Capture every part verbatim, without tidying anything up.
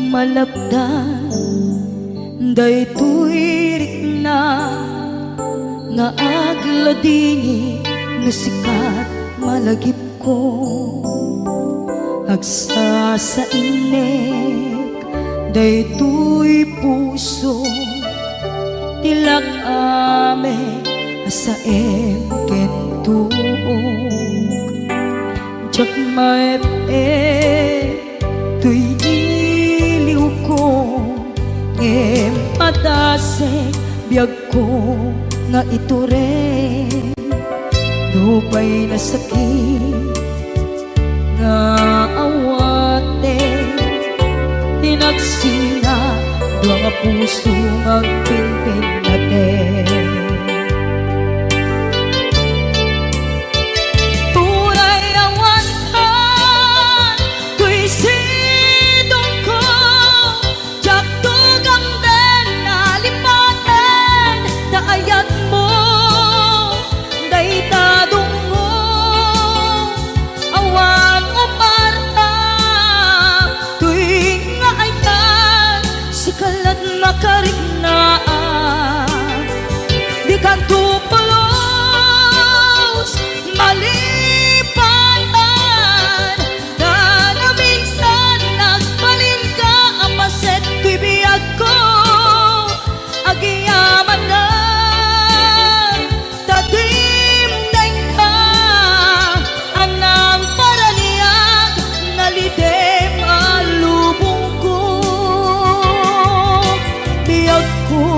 Malapdan daytoy rikna nga agladingit no sikat malagipko. Agsasainek daytoy puso ti lak-amek a saem ken tuok. Diak maep-ep toy iliwko, ngem padasek biagko nga itureng. Nupay nasakit nga awaten, tinagsina dua nga puso nga agpinpinnaten. Uray awan kan toy sidongko, diak tugamden a lipaten ta ayatmo dayta dungngo. Awan umarta toy nga ayat, sika la't makariknaan. Dikanto pulos malipatan, ta naminsan nagbalinka a paset toy biagko. Agyamanak ta dimdengka a nangparaniag, nalidem a lubongko. Biagko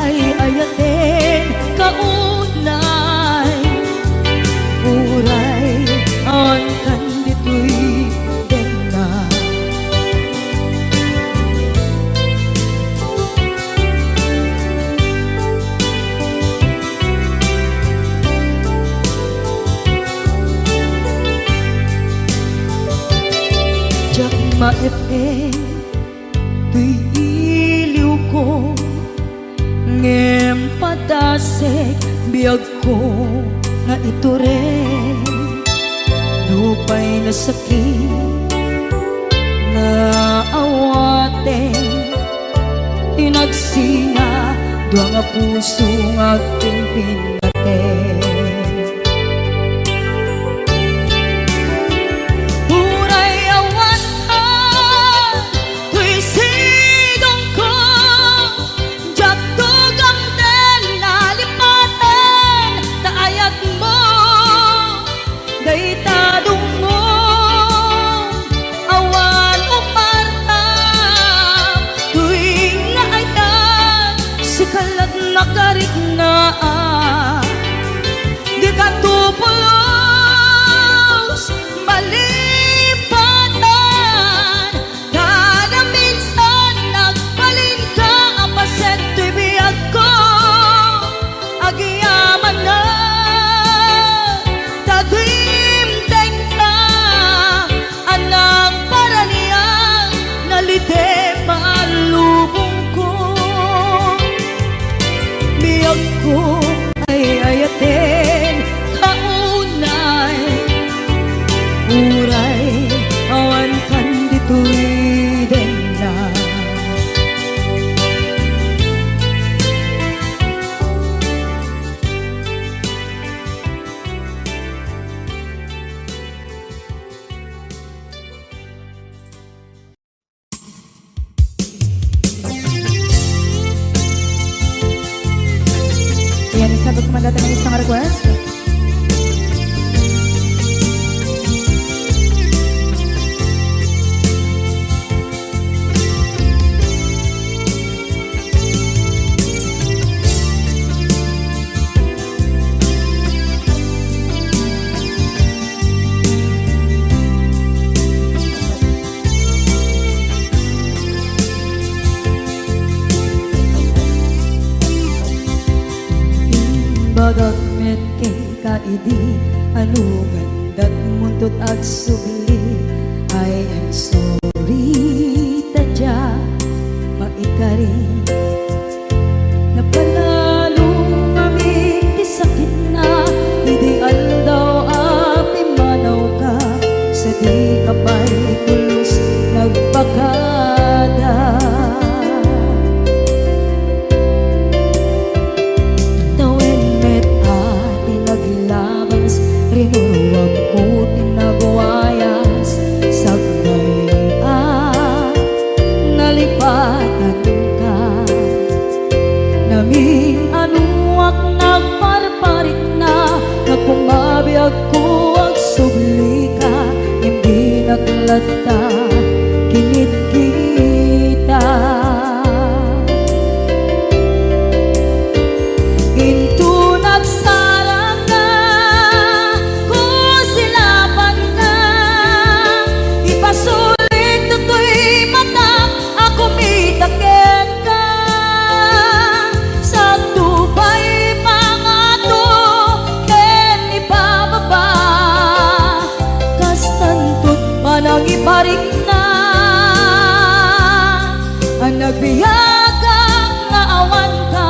ay ayaten kaunay, uray awan kan ditoy denna. Diak maep-ep toy iliwko, ngem padasek biagko nga itureng. Nupay nasakit nga awaten, tinagsina dua nga puso nga agpinpinnaten. Uray awan ka toy sidongko, diak tugamden a lipaten ta ayatmo dayta dungngo. Awan umarta toy nga ayat, sika la't makariknaan. Dikanto pulos malipatan, ta naminsan nagbalinka a paset toy biagko. Agyamanak ta dimdengka a nangparaniag, nalidem a lubongko. Biagko ay ayaten kaunay, uray awan kan ditoy denna. Ayan, isabot ko man dayta nga isang request. Imbagak met kenka idi, ano gandat muntot agsubli. I am sorry, ta diak maikari. Napalalo ngamin ti sakitna idi aldaw a pimmanawka, sadika pay pulos nagpakada. Nalipatanka. Namin-anoak nagparparikna, nga kumabiagko agsublika, ngem dinak latta kinitkitak. Inton agsarakka, kusilapanka, ipasulik toy matak a kumita kenka. Sadto pay pangato ken ibababa, kastanto ti panangiparikna a nagbiagak nga awanka.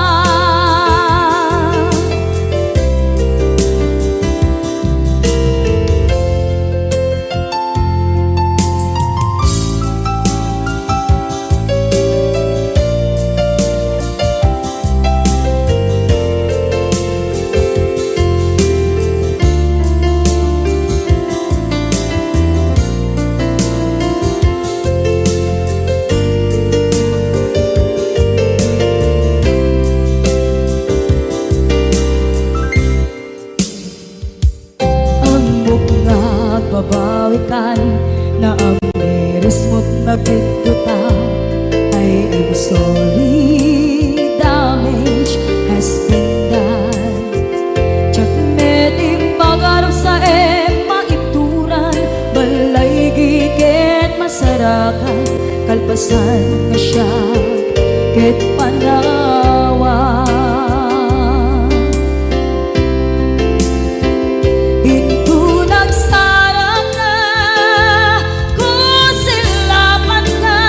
Ammok nga agbabawikan, naamirismot nga agbiddota. I am sorry, damage has been done. Diak met impagarupsaem maituran, balay ket masarakan, kalpasan nga siak ket panawan. Inton agsarakka, kusilapanka,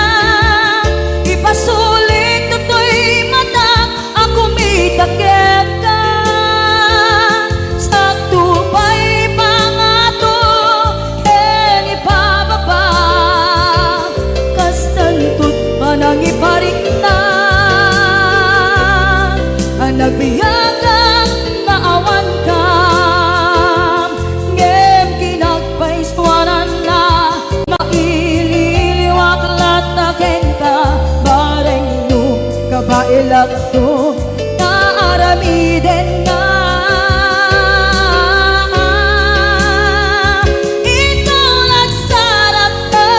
ipasulik toy matak a kumita kenka. Sadto pay pangato ken ibababa, kastanto ti panangiparikna a nagbiagak nga awanka. Ngem kinagpaisuananna, maililiwak latta kenka, bareng no kabaelakto nga aramidenna. Inton agsarakka,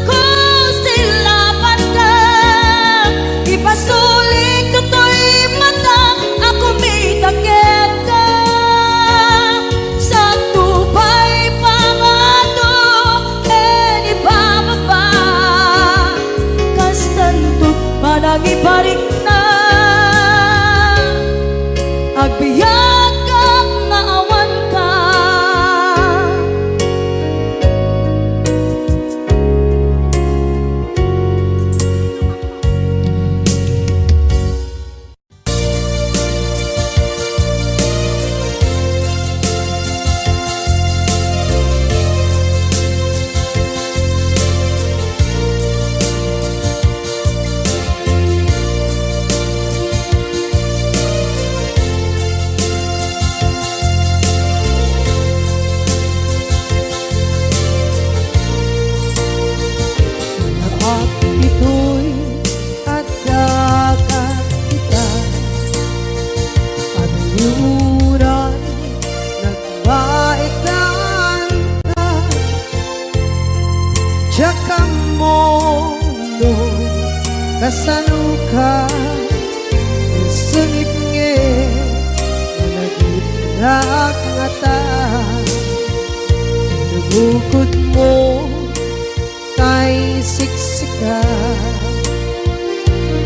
kusilapanka, ipasulik toy matak a kumita kenka. Sadto pay pangato ken ibababa, kastanto ti panangiparikna, agbiagak nga awanka. Naap ditoy adda kat ita, pagluran nagbaetan ta. Diak ammo no kasanoka, sungit ngarud, malagipnak ngata. No bukodmo tay siksika,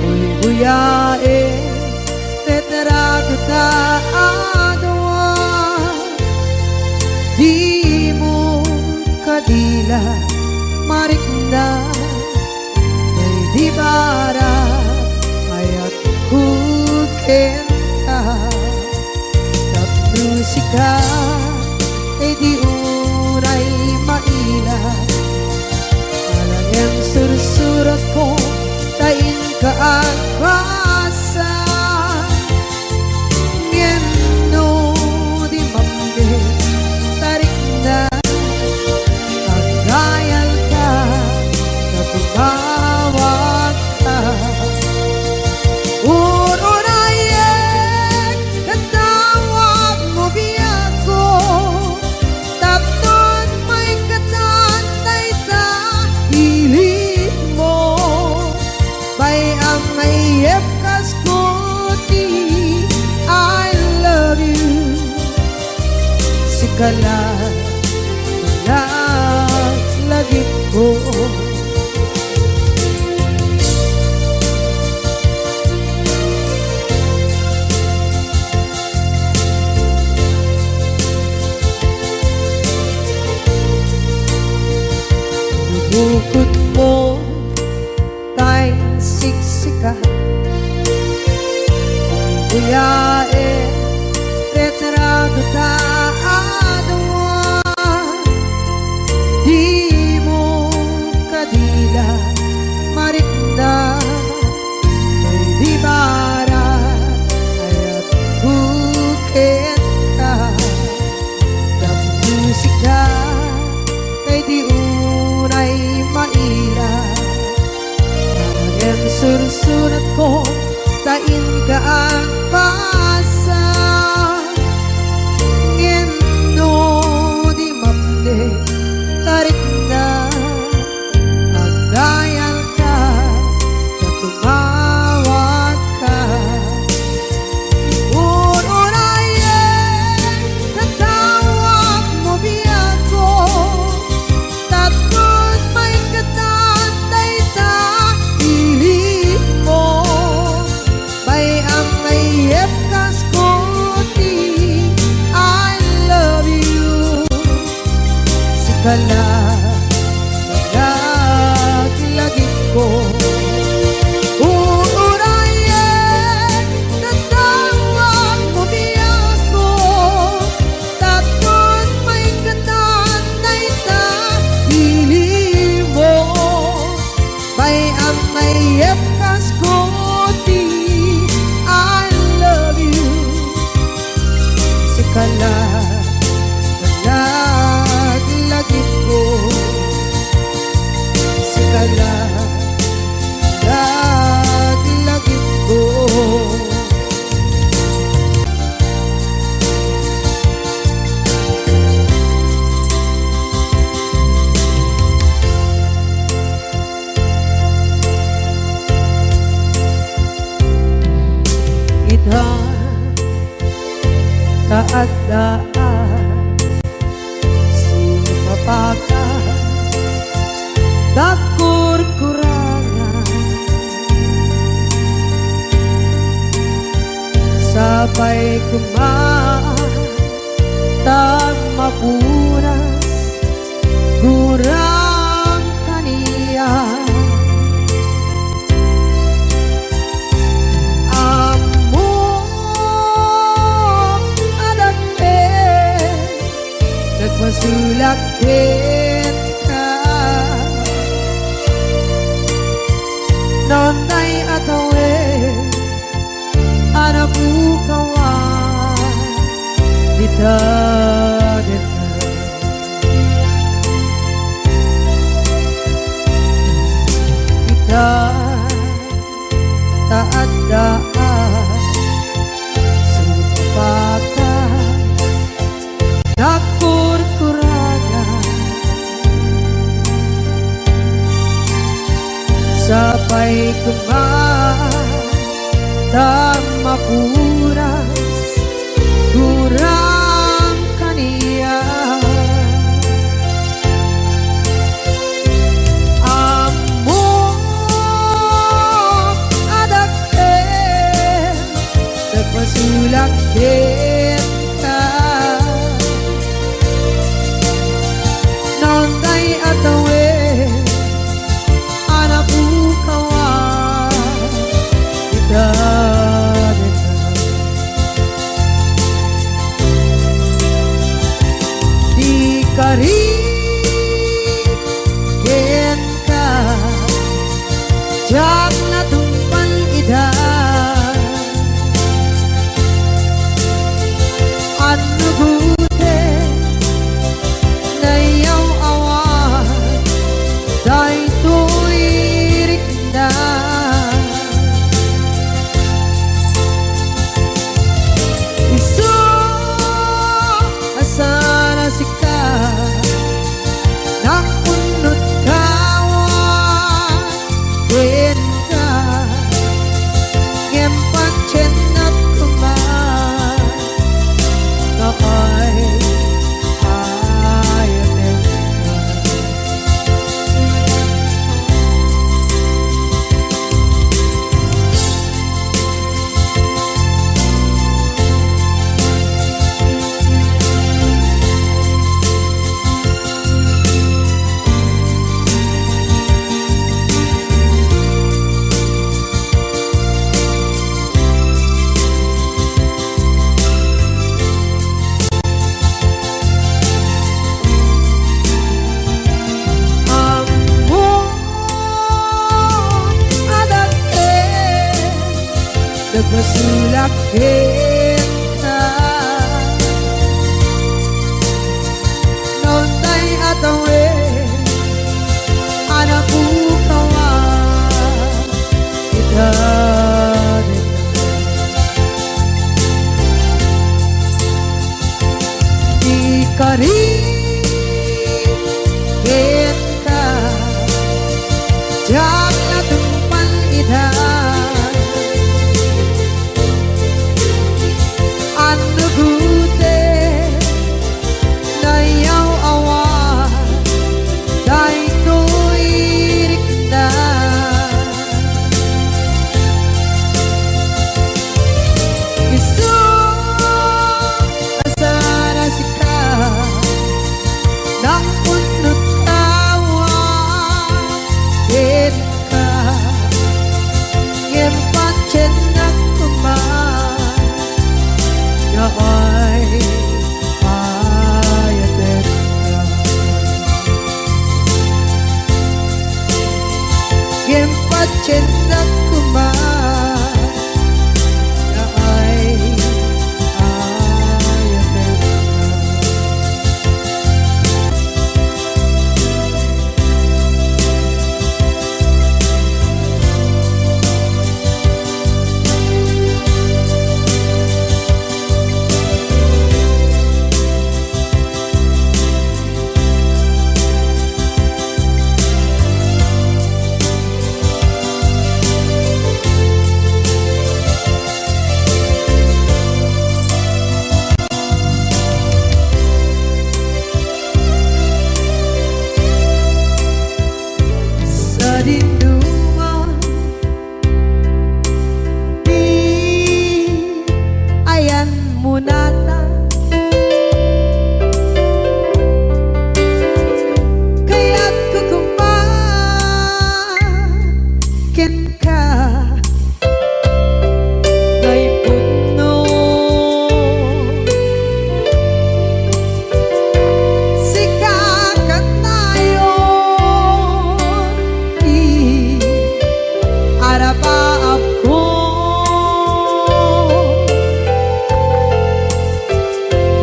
buybuyaen retrato ta a dua. Dimo kadi la marikna, tay di bara, ayatko kenka. Tapno sika, tay di unay maila. Ala ngem sursuratko, ta inka agbasa. Ngem no di mammit ta rikna, agdayalka, ta tumawa Kala, kala, lagipko. Nabukod mo tay siksika. Kuyae, retrato ta a dua. Di mo kadila marikna, tay di bara ayat buket ka. Tapno sika, tay di unay maila. Ngem sursuratko ta inka agpasa. Ngem no di mapne, tarikna, agdayalka, ta tumawagka. Ur-urayen, tatawag mo biagko. Tapno maikatan dayta, ilimo. Bay-am mayep kas kuti, I love you. Sika la, laglagipko. Ur-urayen, tatawag mo biagko. Tapno maikatan dayta, ilimo. Bay-am mayep kas kuti, I love you. Sika la, laglagipko. Sika la, laglagipko. Ita, ta adda a sumapaka, ta kurkurangan. Sapay koma ta mapuras gurang kaniak. Ammok a dakkel nagpasulak kenka. Nonday a tawen a napukawan dita kenka. Ita, ta adda a sumapaka, ta kurkurangan. Sapay koma ta mapuras gurang kaniak. Ammok a dakkel nagpasulak kenka. Nonday a tawen a napukawan dita kenka. Di karit kenka, diak natungpal ida. Annugote, nayaw-awan daytoy rikna. Isu a sana sika, nakunot kawan kenka. Agbasolak kenka. Naunay a tawen a napukawan ita dayta. Ikarik kenka, diak la tungpal ida. Annugoten, nayaw-awan daytoy rikna. Isu a saan a sika, nangpunot awan kenka, ngem patiennak koma nga ay-ayatenka. Ngem patiennak koma nga ay-ayatenka. Sadinoman ti ayanmo natan, kayatko koma kenka nga ipudno. Sika kanayon ti arapaapko,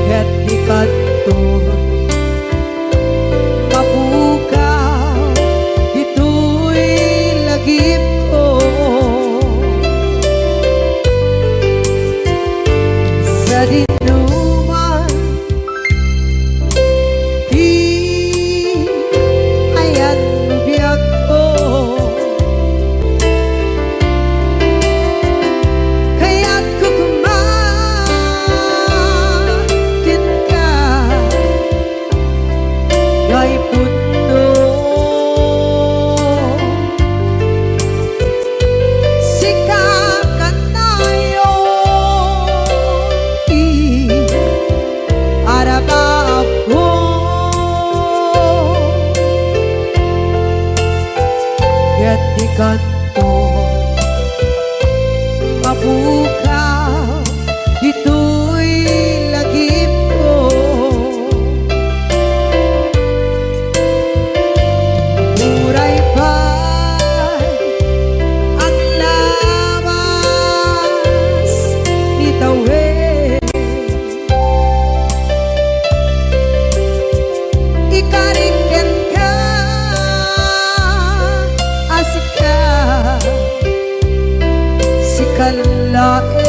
ket di kanto mapukaw ditoy lagipko. Sadinoman ti ayanmo biagko, kayatko koma kenka nga ipudno. Sika kanayon ti arapaapko, ket di kanto mapukaw ditoy lagipko. Uray pay aglabas ni tawen, ikarik kenka a sika, sika laeng.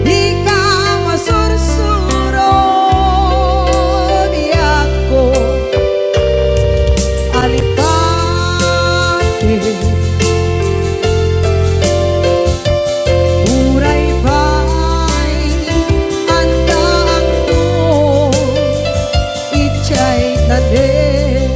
Dika masursuro, biagko a lipati. Uray pay addaakto idiay tanem.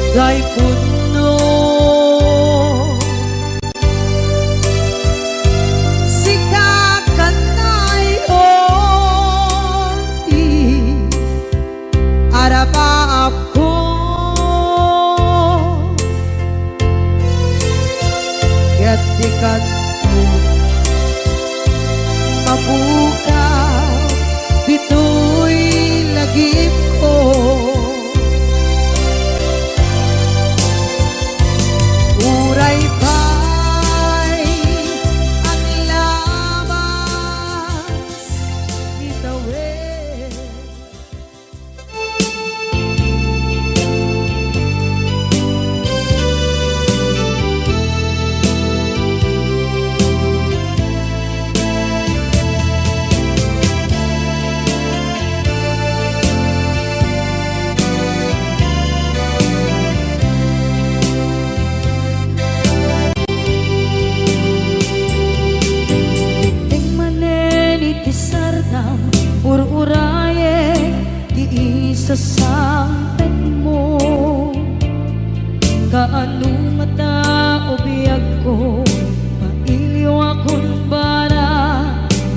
Tay punno, sika kanayon ti arapaapko, ket di kano mapukaw ditoy lagipko. Uray pay aglabas ni tawen. Iditteng manen iti sardam, ur-urayek ti isasangpetmo. Kaano ngata, o biagko, mailiwakon bara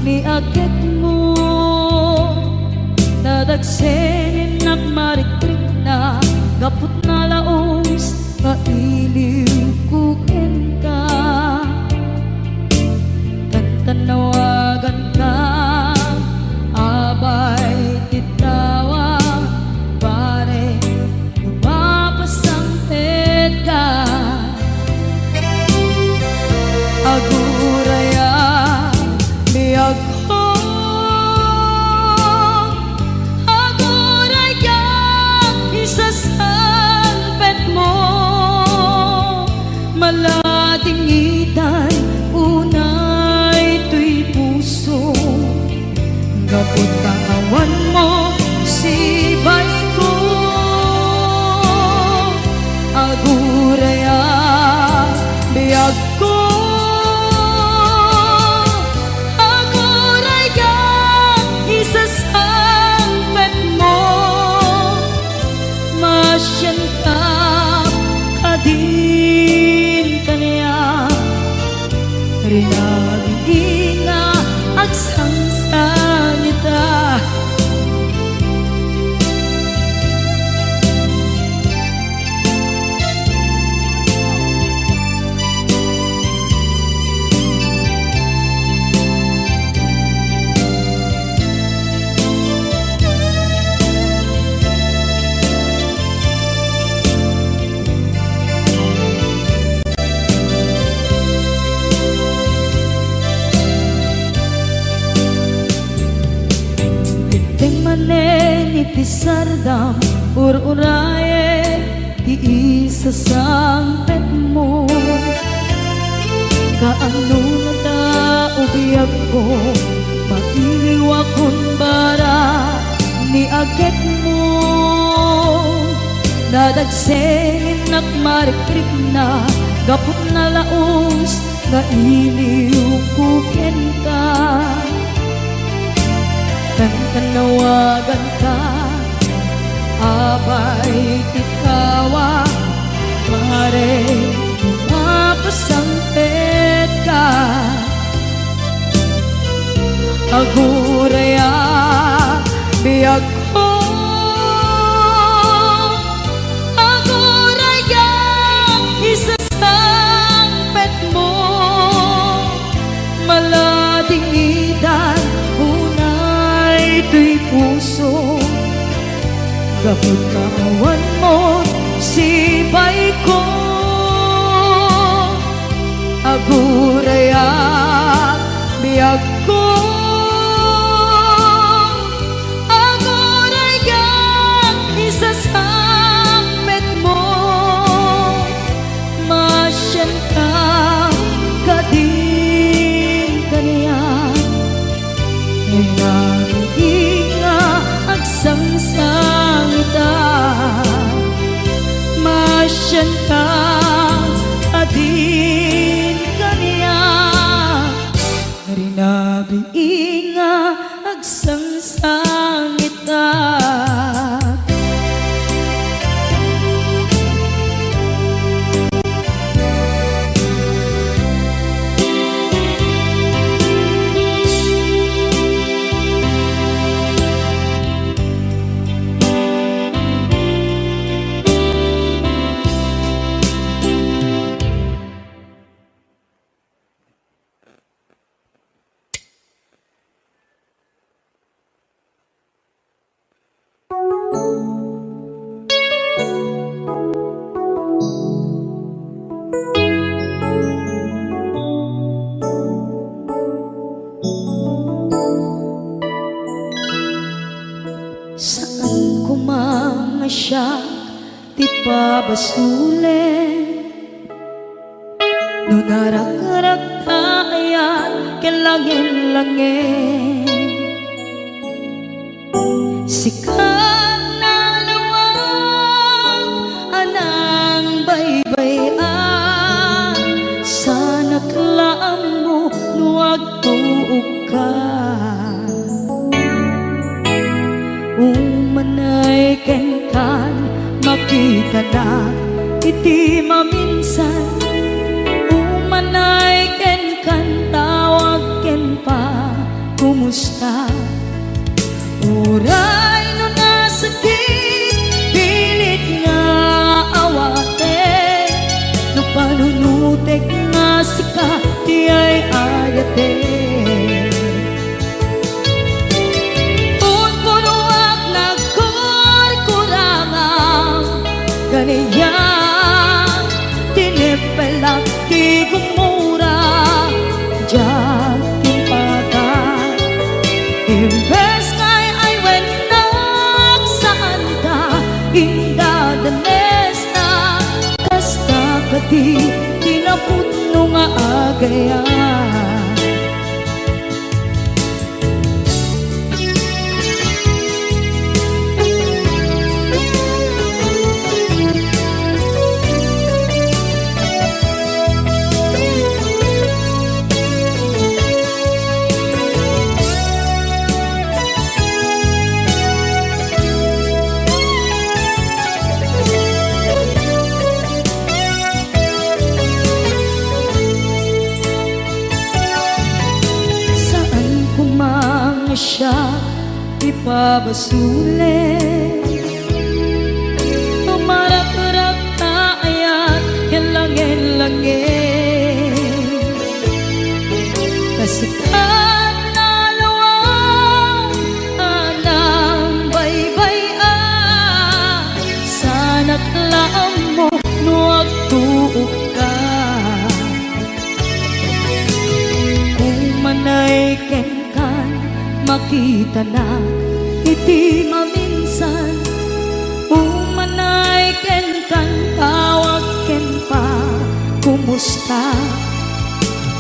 ni agekmo? Nadagseninnak marikrikna gapu ta laus nga iliwko kenka. Tantannawaganka, abay ti tawa, pare, mapasangpetka. Aguraya, biagko, aguraya, isasangpetmo. Maladingitan unay toy puso, gapu ta awanmo sibayko. Aguraya, biagko, aguraya, isasangpetmo. Masianka kadin kaniak, rinagidi nga agsangsangita. Iditteng manen iti sardam, ur-urayek ti isasangpetmo. Kaano ngata, o biagko, mailiwakon bara ni agekmo? Nadagseninnak marikrikna gapu ta laus nga iliwko kenka. Tantannawaganka, abay ti tawa, pare, mapasangpetka. Aguraya, biagko, aguraya, isasangpetmo. Maladingitan unay toy puso, gapu ta awanmo sibayko. Aguraya, biagko, aguraya, isasangpetmo. Masianka kadin kaniak, rinagidi nga agsangsangita. Masianka kadin kaniak, rinagidi nga agsangsangita. ti pabasolen. No narakrakta ayan ken langen-langen, sika nalawag a nangbaybay-an, sanak la ammo no agtuokka. Umanay kenkan, makitanak iti maminsan. Umanay kenkan, tawag ken pa, kumusta? Uray no nasakit, pilit nga awaten. No panunutek nga sika ti ay-ayaten. Punpunoak nagkurkurangam, kaniak tinipelak ti gumura, diak timpaka. Imbes nga ay-aywennak, saanka indadanesna, kasta kadi ti napudno nga agayat. Saan koma nga siak ti pabasolen. Tumarakrakta ayat ken langen-langen. Kasikat nalawag a nangbaybay-an, sanak la ammo no agtuokka. Umanay kenkan, makitanak iti maminsan. Umanay kenkan, tawag ken pa, kumusta?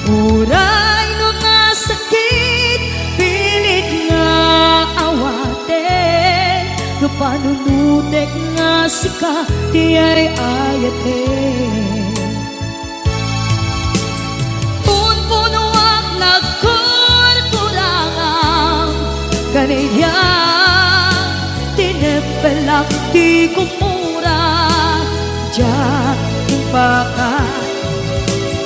Uray no nasakit, pilit nga awaten. No panunutek nga sika ti ay-ayaten. Punpunoak nagkurkurangam, kaniak tinipelak ti gumura, diak impaka.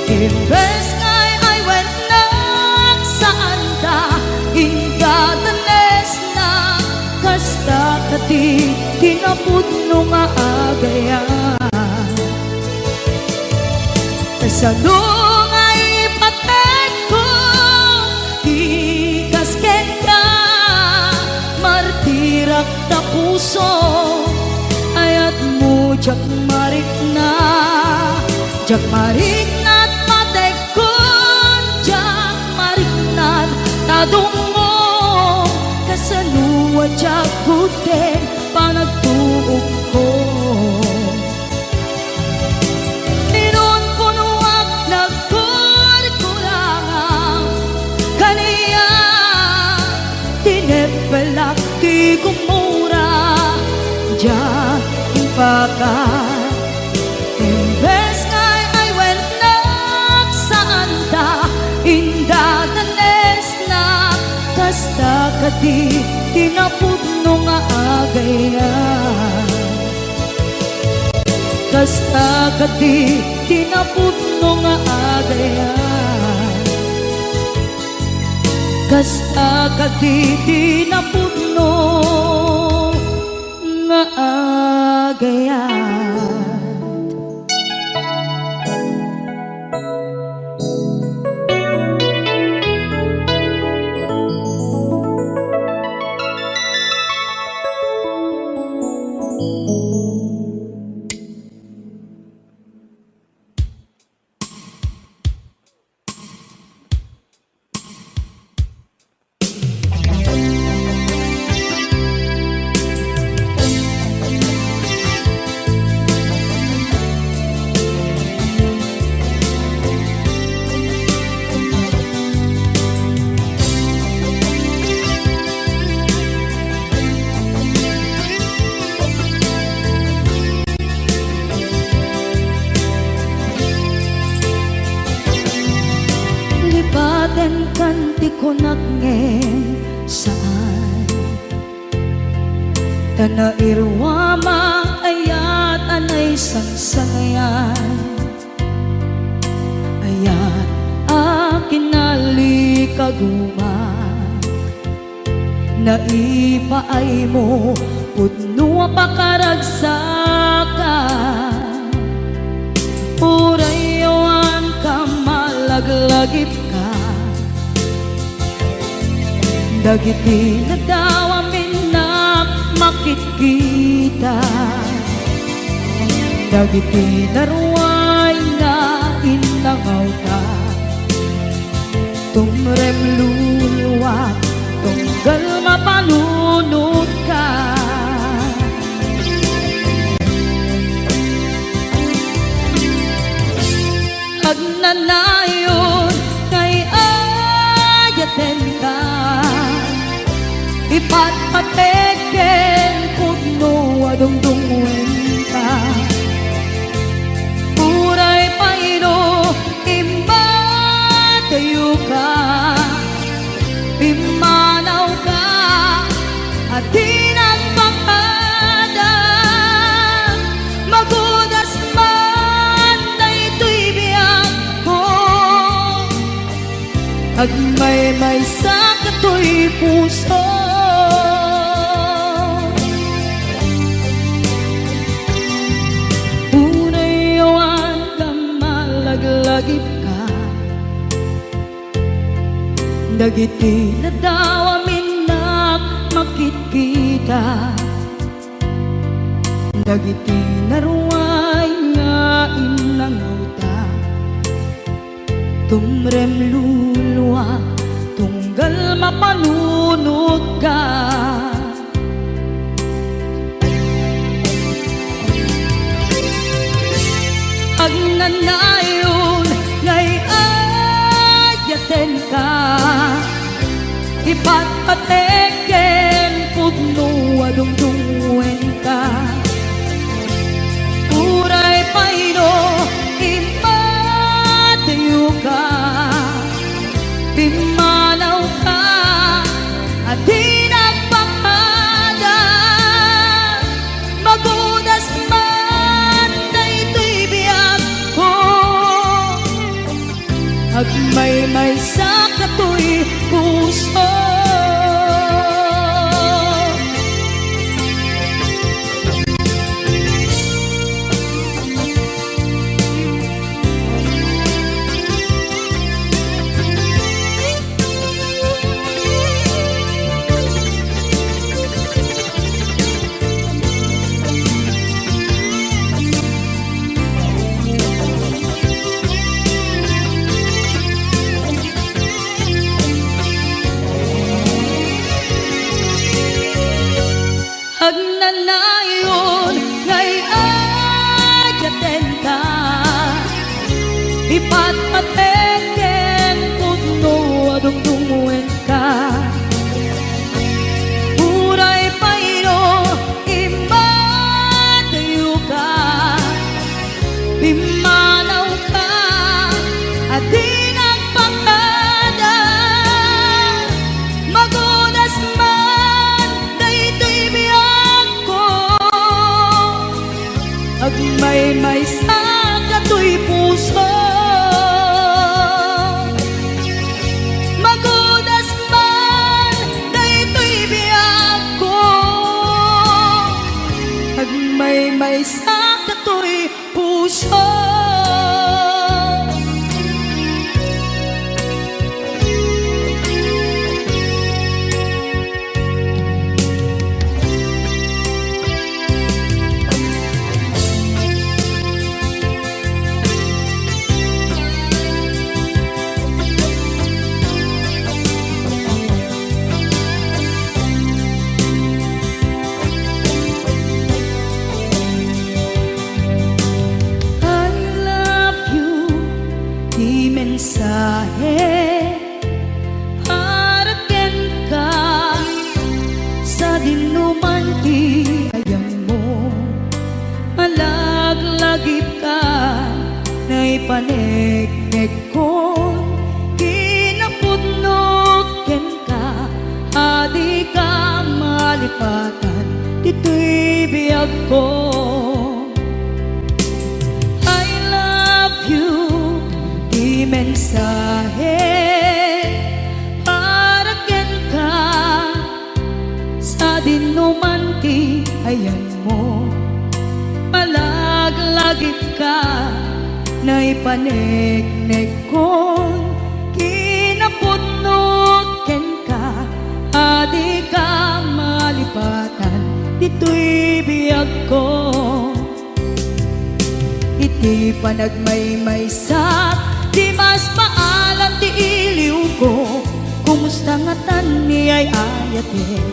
Imbes nga ay-aywennak, saanda indadanesna, kasta kadi ti napudno nga agayat. Kasano nga ipatedko ti kas kenka? Martirak ta puso, ayatmo diak marikna. Diak marikna ta pategkon, diak marikna ta dumngom. Kasano a diak gudden panagtuokko? Pinunpunoak nagkurkurangam, kaniak tinipelak ti gumura, diak impaka. Imbes nga ay-aywennak, saanda indadanesna, kasta kadi ti napudno nga agayat. Kasta kadi ti napudno nga agayat. Kasta kadi ti napudno nga agayat. Tenkan ti kunak ngem saan. Ta nairuam a ayat a naisangsangayan. Ayat a kinalikaguma. Naipaaymo pudno a pakaragsakan. Uray awan ka, malaglagipka. Dagiti nadawaminnak makitkita. Dagiti naruay nga innangawta. Tumrem luluak, tunggal mapanunotka. Agnanayon nga ay-ayatenka, ipatpatek ken pudno a dungdungngoenka. Uray pay no immadayoka, pimmanawka a di nagpakada. Magudas man daytoy biagko, agmaymaysa katoy puso. Uray awan ka, malaglagipka. Dagiti nadawaminnak makitkita. Dagiti naruay nga innangawta. Tumrem luluak, tunggal mapanunotka. Agnanayon nga ay-ayatenka, ipatpatek ken pudno a dungdungngoenka. Uray pay no immadayoka, pimmanawka a di nagpakada. Magudas man daytoy biagko, agmaymaysa katoy puso. Agnanayon nga ay-ayatenka, ipatpatek ken pudno a dungdungngoenka. Uray pay no immadayoka, pimmanawka a di nagpakada. Magudas man daytoy biagko, agmaymaysa katoy puso. Magudas man daytoy biagko, agmaymaysa katoy puso. I love you, ti mensahe para kenka. Sadinoman ti ayanmo, malaglagipka, naipaneknekkon, kinapudnok. malipatan ditoy biagko. I love you, ti mensahe para kenka, sadinoman ti ayanmo. Malaglagipka, naipaneknekkon, kinapudno kenka, a dika malipatan ditoy biagko. Iti panagmaymaysak, di mas maalan ti iliwko. Kumusta ngatan ni ay-ayatek?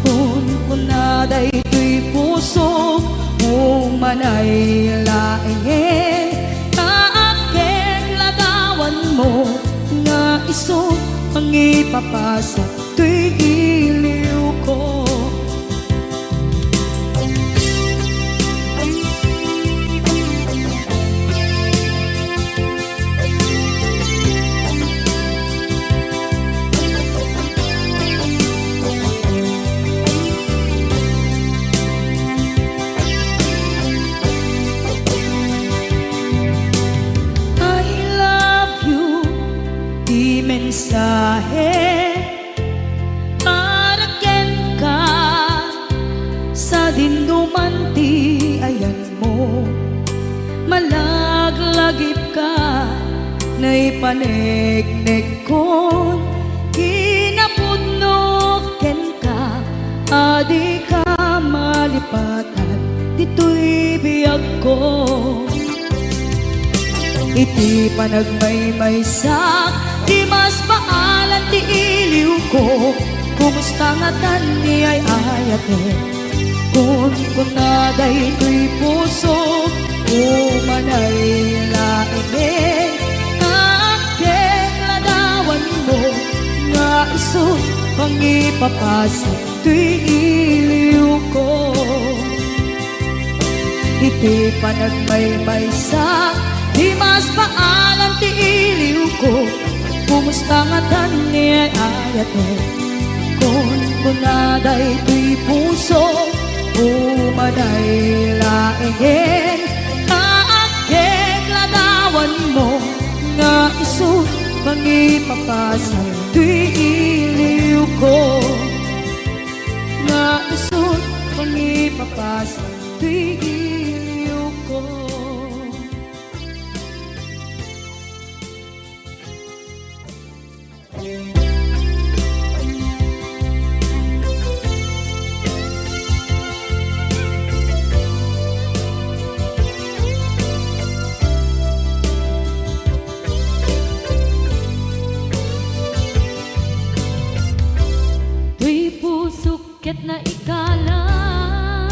Kunkuna daytoy pusok, umanay laengen, ta agkekladawanmo nga isu mangipapasak toy iliwko. I love you, ti mensahe para kenka, sadinoman ti ayanmo. Malaglagipka, naipaneknekkon, kinapudno kenka, a dika malipatan ditoy biagko. Iti panagmaymaysak, di mas maalan ti iliwko. Kumusta ngatan ni ay-ayatek? Kunkuna daytoy pusok, umanay laengen, ta agkekladawanmo nga isu mangipapasak toy iliwko. Iti panagmaymaysak, di mas maalan ti iliwko. Kumusta ngatan ni ay-ayatek? Kunkuna daytoy pusok, umanay laengen, ta agkekladawanmo nga isu mangipapasak toy iliwko. Nga isu mangipapasak toy iliwko. Toy pusok ket naikalang.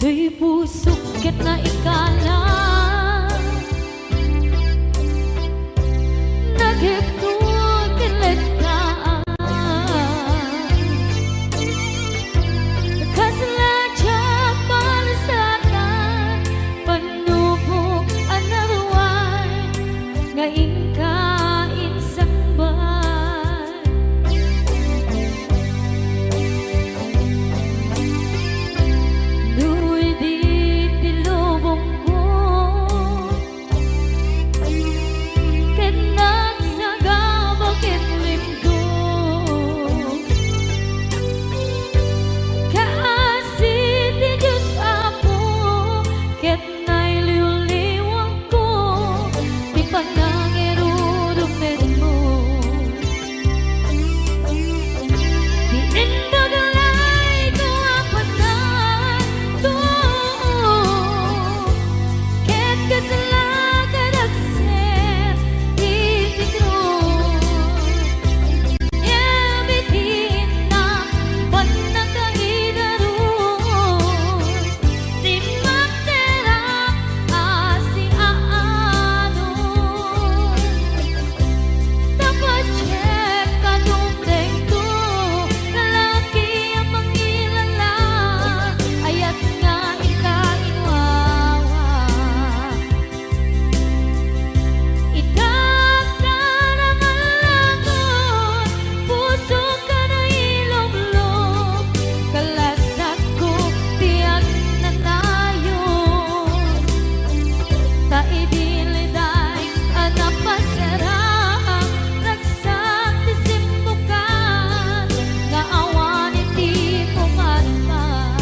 Toy pusok ket naikalang, nagipnod ken lettaan. Kasla diak palasatan, panubok a naruay nga inka insangbat. No idi ti lubongko ket nagsagaba ken limto, kaasi ti Dios, Apo, ket nailiwliwangko ti panangirurumenmo. Ti imbag layto a panato, ket kasla kadagsen iti krus. Ngem iti innak, pannakaidarus, dimmakterak a siaano. Tapasiek kadumtengto, lalaki a mangilala, ayat nga inka inwawa. Itak ta nangallakon, pusok a nailublog, kalasakko ti agnanayon. Ta idi liday a napasarang, ragsak ti simmukan nga awan iti pumatpat.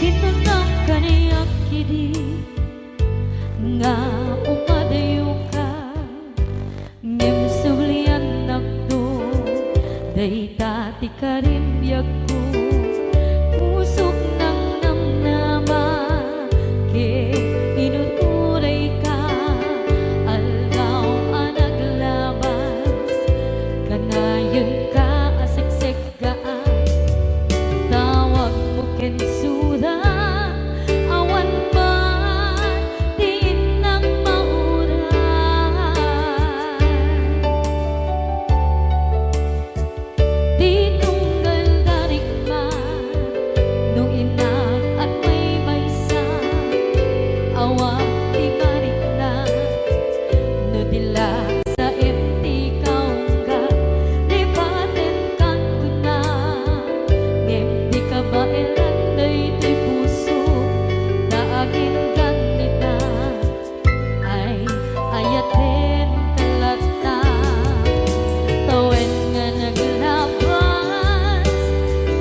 Kinunam kaniak idi nga umadayoka, ngem subliannakto, dayta ti karimbiagko. Pusok nangnamnama ket inuturayka, aldaw a naglabas, kanayenka a seksek gaan. Tawagmo ken sura, awan man ti innak mauray. Ti tunggal darikma, no innak agmaymaysa, awan ti marikna, no di la saem ti kaungga, lipatenkan kuna, ngem di kabaelan daytoy puso, ta aginggan ita. Ay, ayatenka latta, tawen nga naglabas,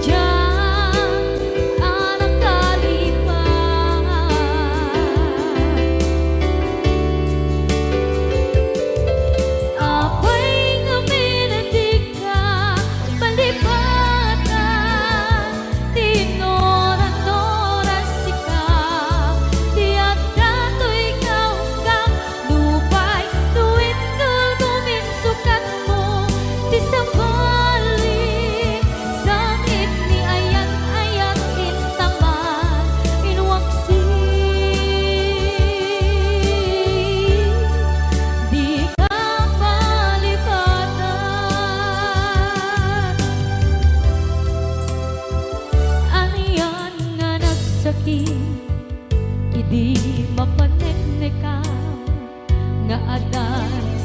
diak a nakalipat. Apay ngamin a dika malipatan, ti inuran-uran sika, ti adda toy kaunggam, nupay no indulgom insukatmo, ti sabali, sangit ni ayat-ayat intaman, inwaksi, dika malipatan. Anian nga nagsakit idi mapaneknekam, nga adda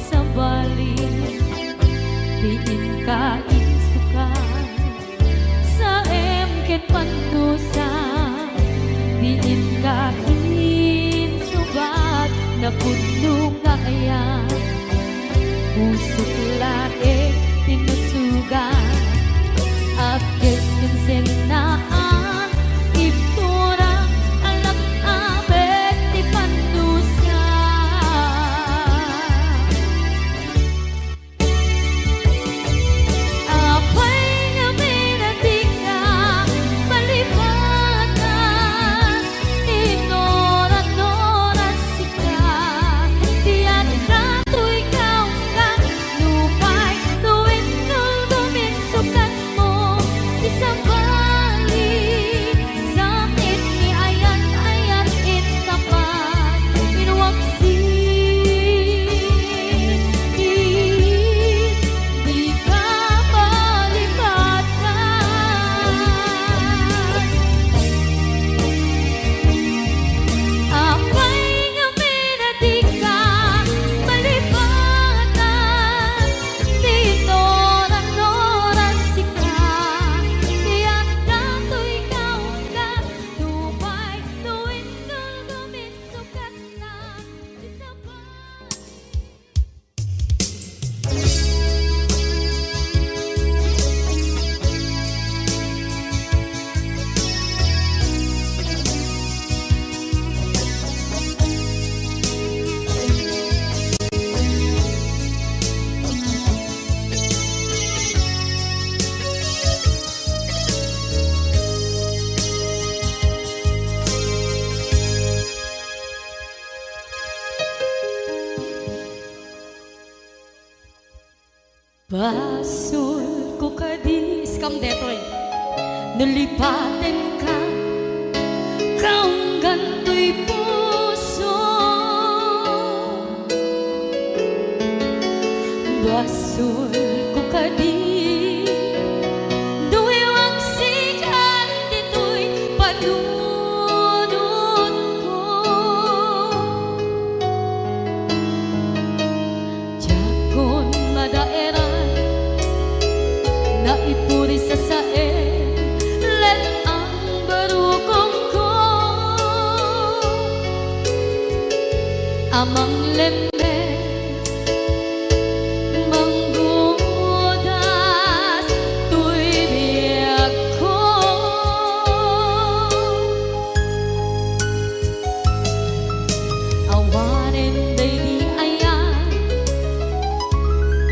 sabali ti inka insukat, saem ken pandusa ti inka insubat, napudno nga ayat. Pusok laeng ti nasugat, apkes ken sennaan, ibturak a lak-amek ti pandusa. Apay ngamin a dika malipatan. Basolko kadi, iskam detoy. No lipatenka, kaunggan toy puso. Basolko kadi, no iwagsikan ditoy panunotko. Diakon madaeran, naipuri sasaen, let-ang barukongko. Amang lemmes, manggudas toy biagko. Awanen daydi ayan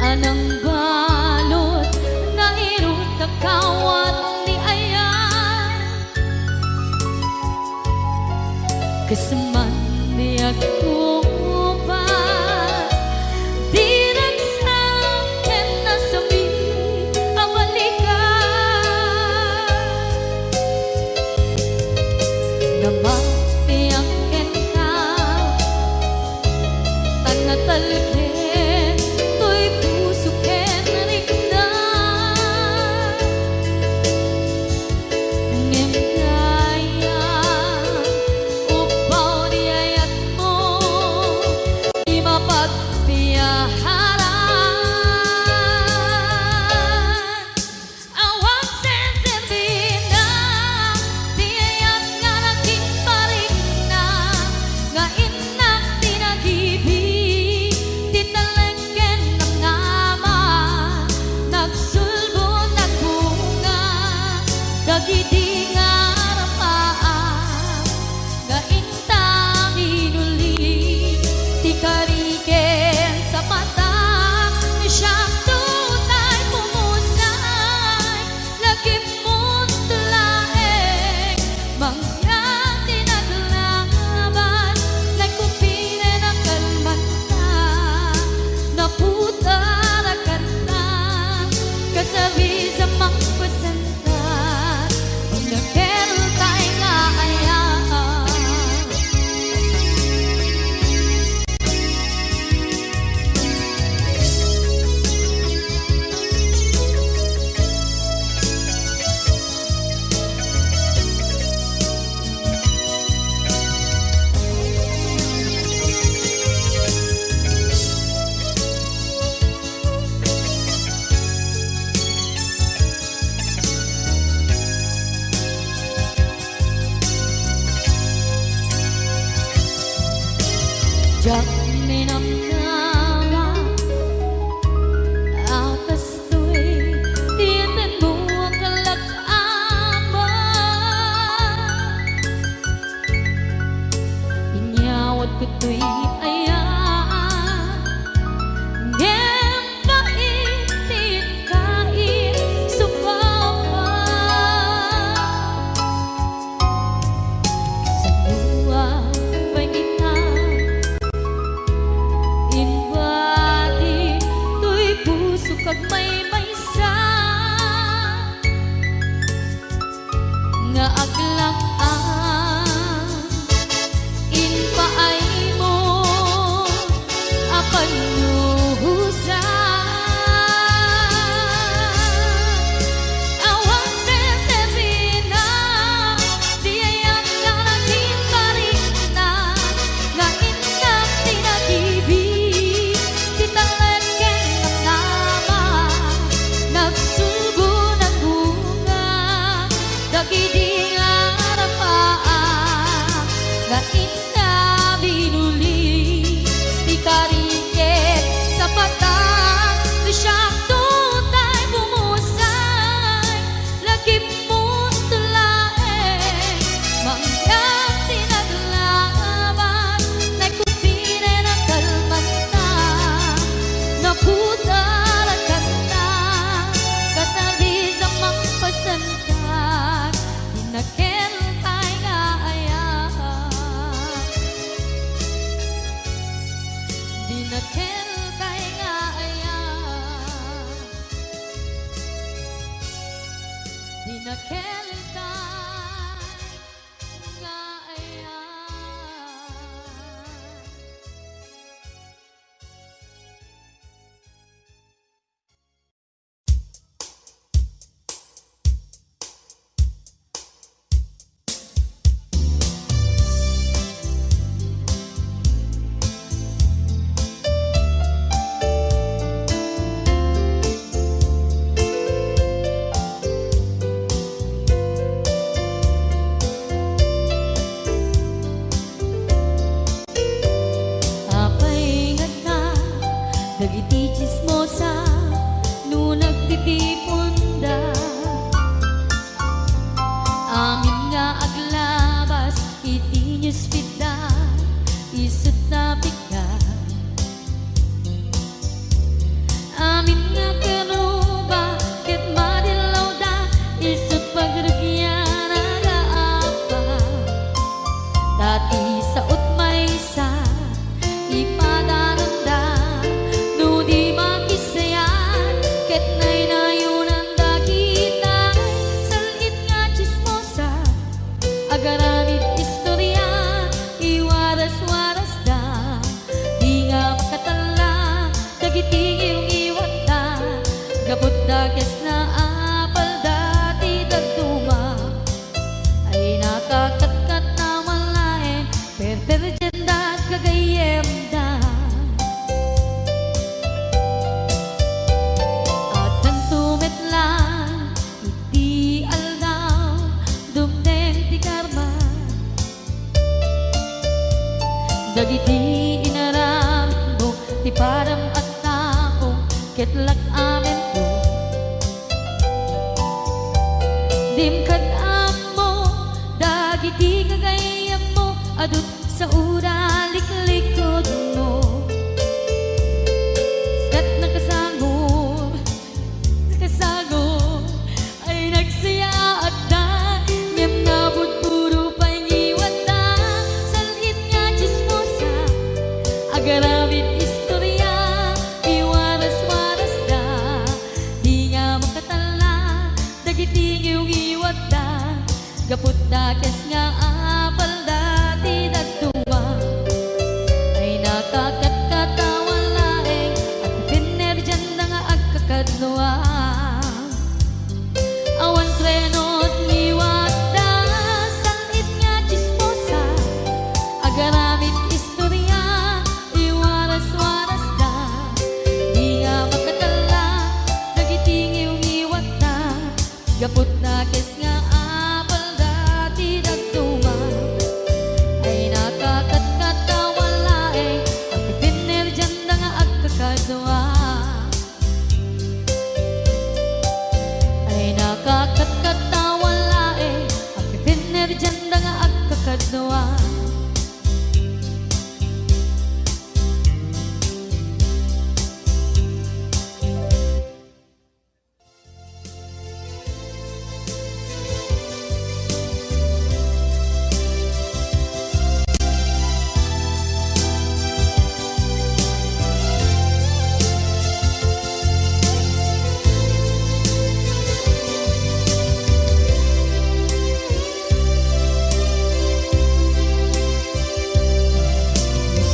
a nangbalud, nairut a kawat ni ayan. Kasman di agkupas, di ragsak ken nasami a balikan. Namatiak kenka, tan natalged toy puso ken rikna. Ngem dayta, upbaw di ayatmo, di mapagpiaharan. Awan senserbina ti ayat nga nakinparikna, nga innak ti nagibi, ti talek ken namnama, nagsulbo, nagbunga, dagidi nga arapaam. Nga inta inuli ti kari ken sapata, siak tutay pumusay, lagipmo laeng, mangyan ti naglaban, nagkupiren a kalmanta, naputar a kanta, kasabis a mangpasan. Diak minamnama a kastoy ti tenmo a kalak-ama. Inyawat ko toy ayan, ngem pait ti inkaisupapa. Sanua pay ita, inbati toy puso kag maymaysa. Nga aglak-am, impaaymo a pannuhosan. Awan senserbina ti ayat nga nakinparikna, nga innak ti nagibi, ti talek ken namnama, nagsulbo, nagbunga, dagidi nga arapa. Speedda, isut' ta pigda. Amin nga karuba ket madillawda, isut' pagrugian a gaapa. Dati saut maysa, ipadananda no di makisayat, ket naynayonanda kitay sal-it nga tsismosa. Agaramid istoria, iwaras-warasda, di nga makatalla dagiti ngiwngiwatda, gapu ta kesna a palda ti dadduma. Ay nakakatkat a malaeng perperdianda gagayyemda. Addanto met laeng iti aldaw, dumteng ti karma. Dagiti inaramidmo ti padam a tao ket lak-amento. Dim kad-ammo dagiti gagayyemmo, adu ti saoda liklikutmo. Ket nakasangor, nakasangor, ay nagsayaatda, ngem nabudbudo pay ngiwatda, sal-it nga tsismosa, agaramid istoria, iwaras-warasda, di nga makatalla dagiti ngiwngiwatda, gapu ta kes nga a palda ti dadduma. Ay nakakatkat a malaeng, agpipinnerdianda nga agkakadua. Awan freno ti ngiwatda, sal-it nga tsismosa, agaramid istoria, iwaras-warasda, di nga makatalla dagiti ngiwngiwatda, gapu ta kes nga a palda ti dadduma. Ay nakakatkat a malaeng, agpipinnerdianda nga agkakadua. Ay nakakatkat a malaeng, agpipinnerdianda nga agkakadua.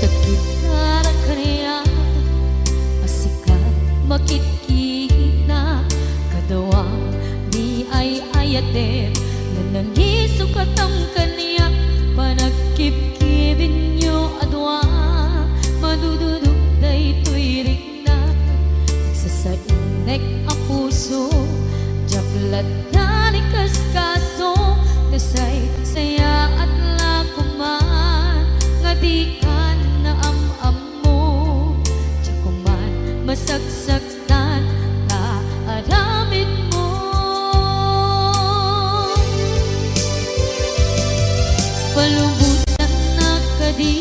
Sakit a kaniak a sika makitkita, kaduam ni ay-ayatem, nanangiso katam kaniak, panagkibkibinyo a dua, madududog daytoy rik- na, nagsasainek a puso, diak latta ni kaskaso, nasaysayaat la koman, nga dikan naam-ammo, diak koman masaksaktan ta aramidmo. Palubosannak kadi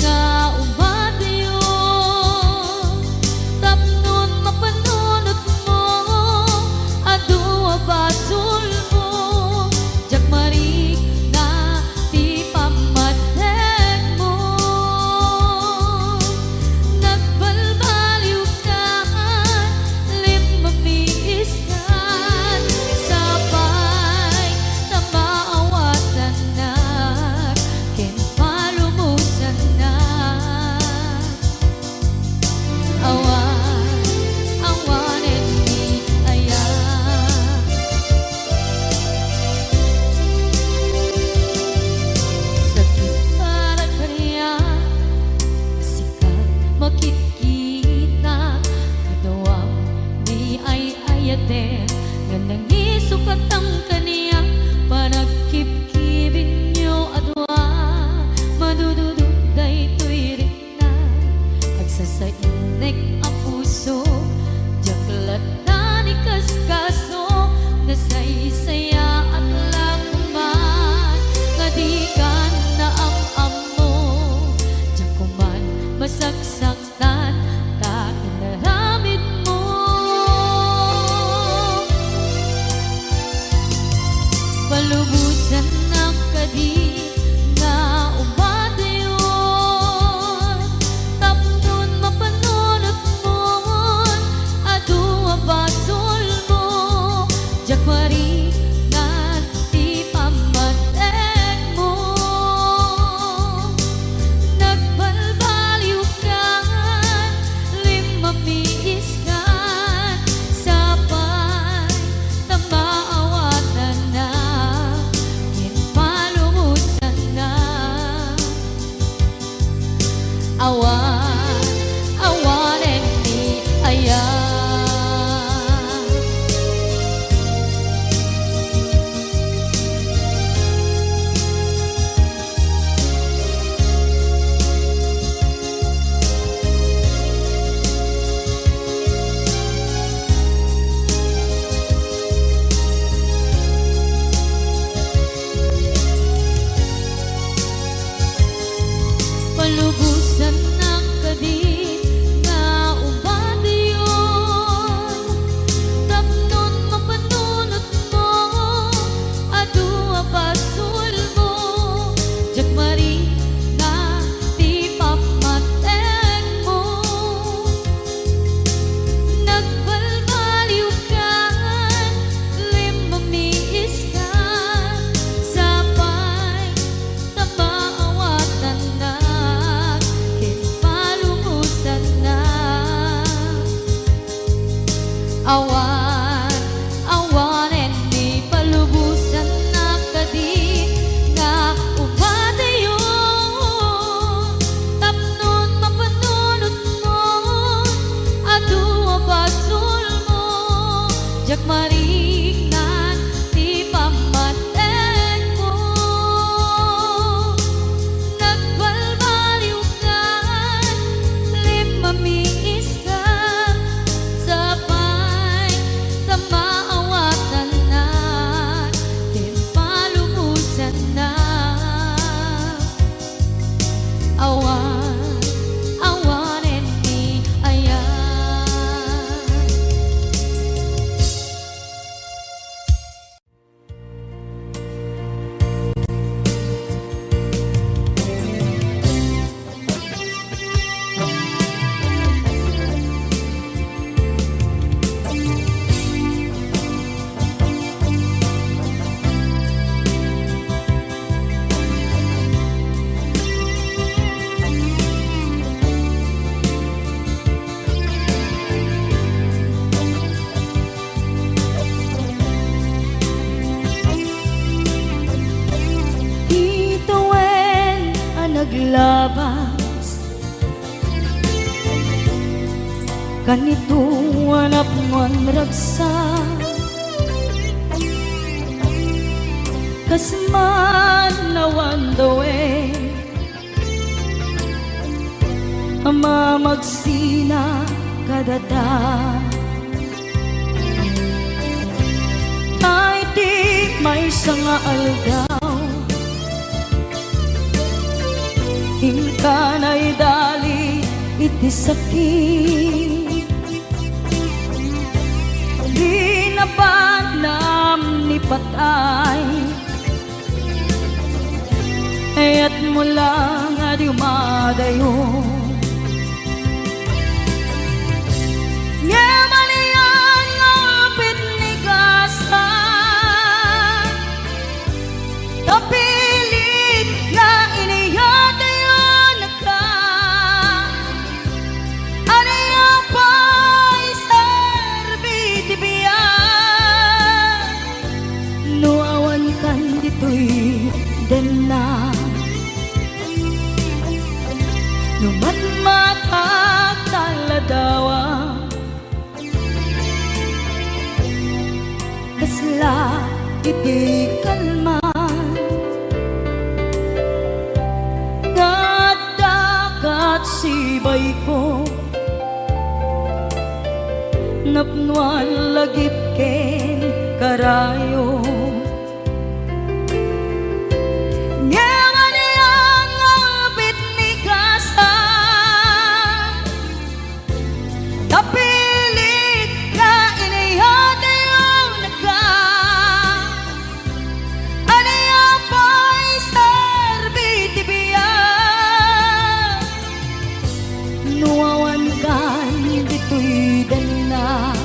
nga umadayo tapno mapanunotmo, adu a basolmo, diak marikna ti pammategmo. Nagbalbaliwkan, limmamis- kan, sapay ta maawatannak, Labas kanito a napnuan ragsak, kas man awan dawen a mamagsina kadata. Iti maysa nga aldaw, inka naidali iti sakit. Di nabanam ni patay, kayatmo lang a dumadayo. Ngem ania nga upit ni Gasa, ta pilit nga iniyatayonka. Ania pay serbi ti biag no awankan ditoy denna? No matmatak ta ladawa, kasla iti kalman nga adda kat sibayko, napnoan lagip ken karayo. Ngem ania nga upit ni Gasa, ta pilit nga iniyatayonka. Ania pay serbi ti biag no awankan ditoy denna?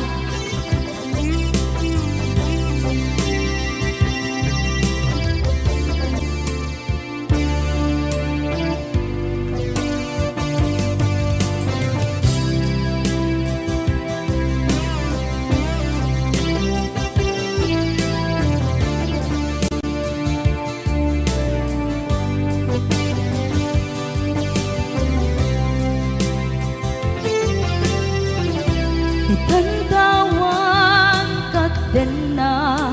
Itan ta awan ket denna,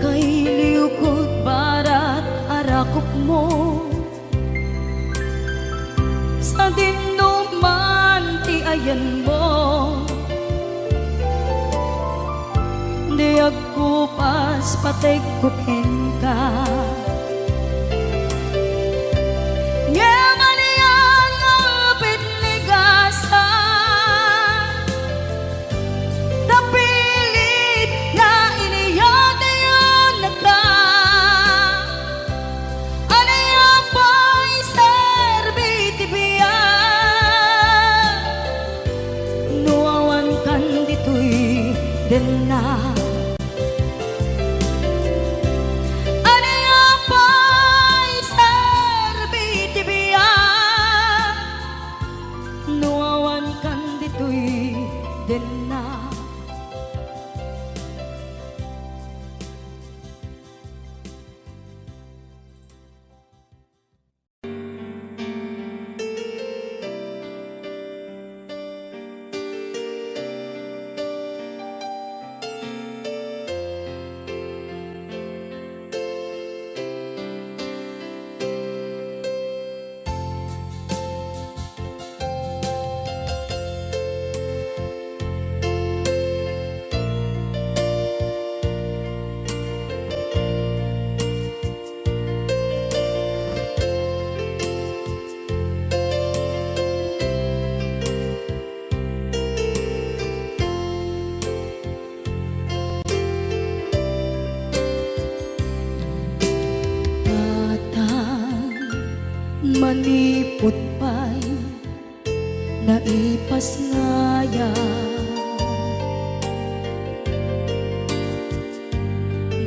kailiwko barat a rakupmo. Sadin no man ti ayanmo, di agkupas pategko kenka. Ngem ania nga upit ni Gasa, ta pilit nga iniyatayonka. Ania pay serbi ti biag no awankan ditoy denna? Ania pay serbi ti biag no awankan ditoy denna? Tatang, manipud pay naipasngayam.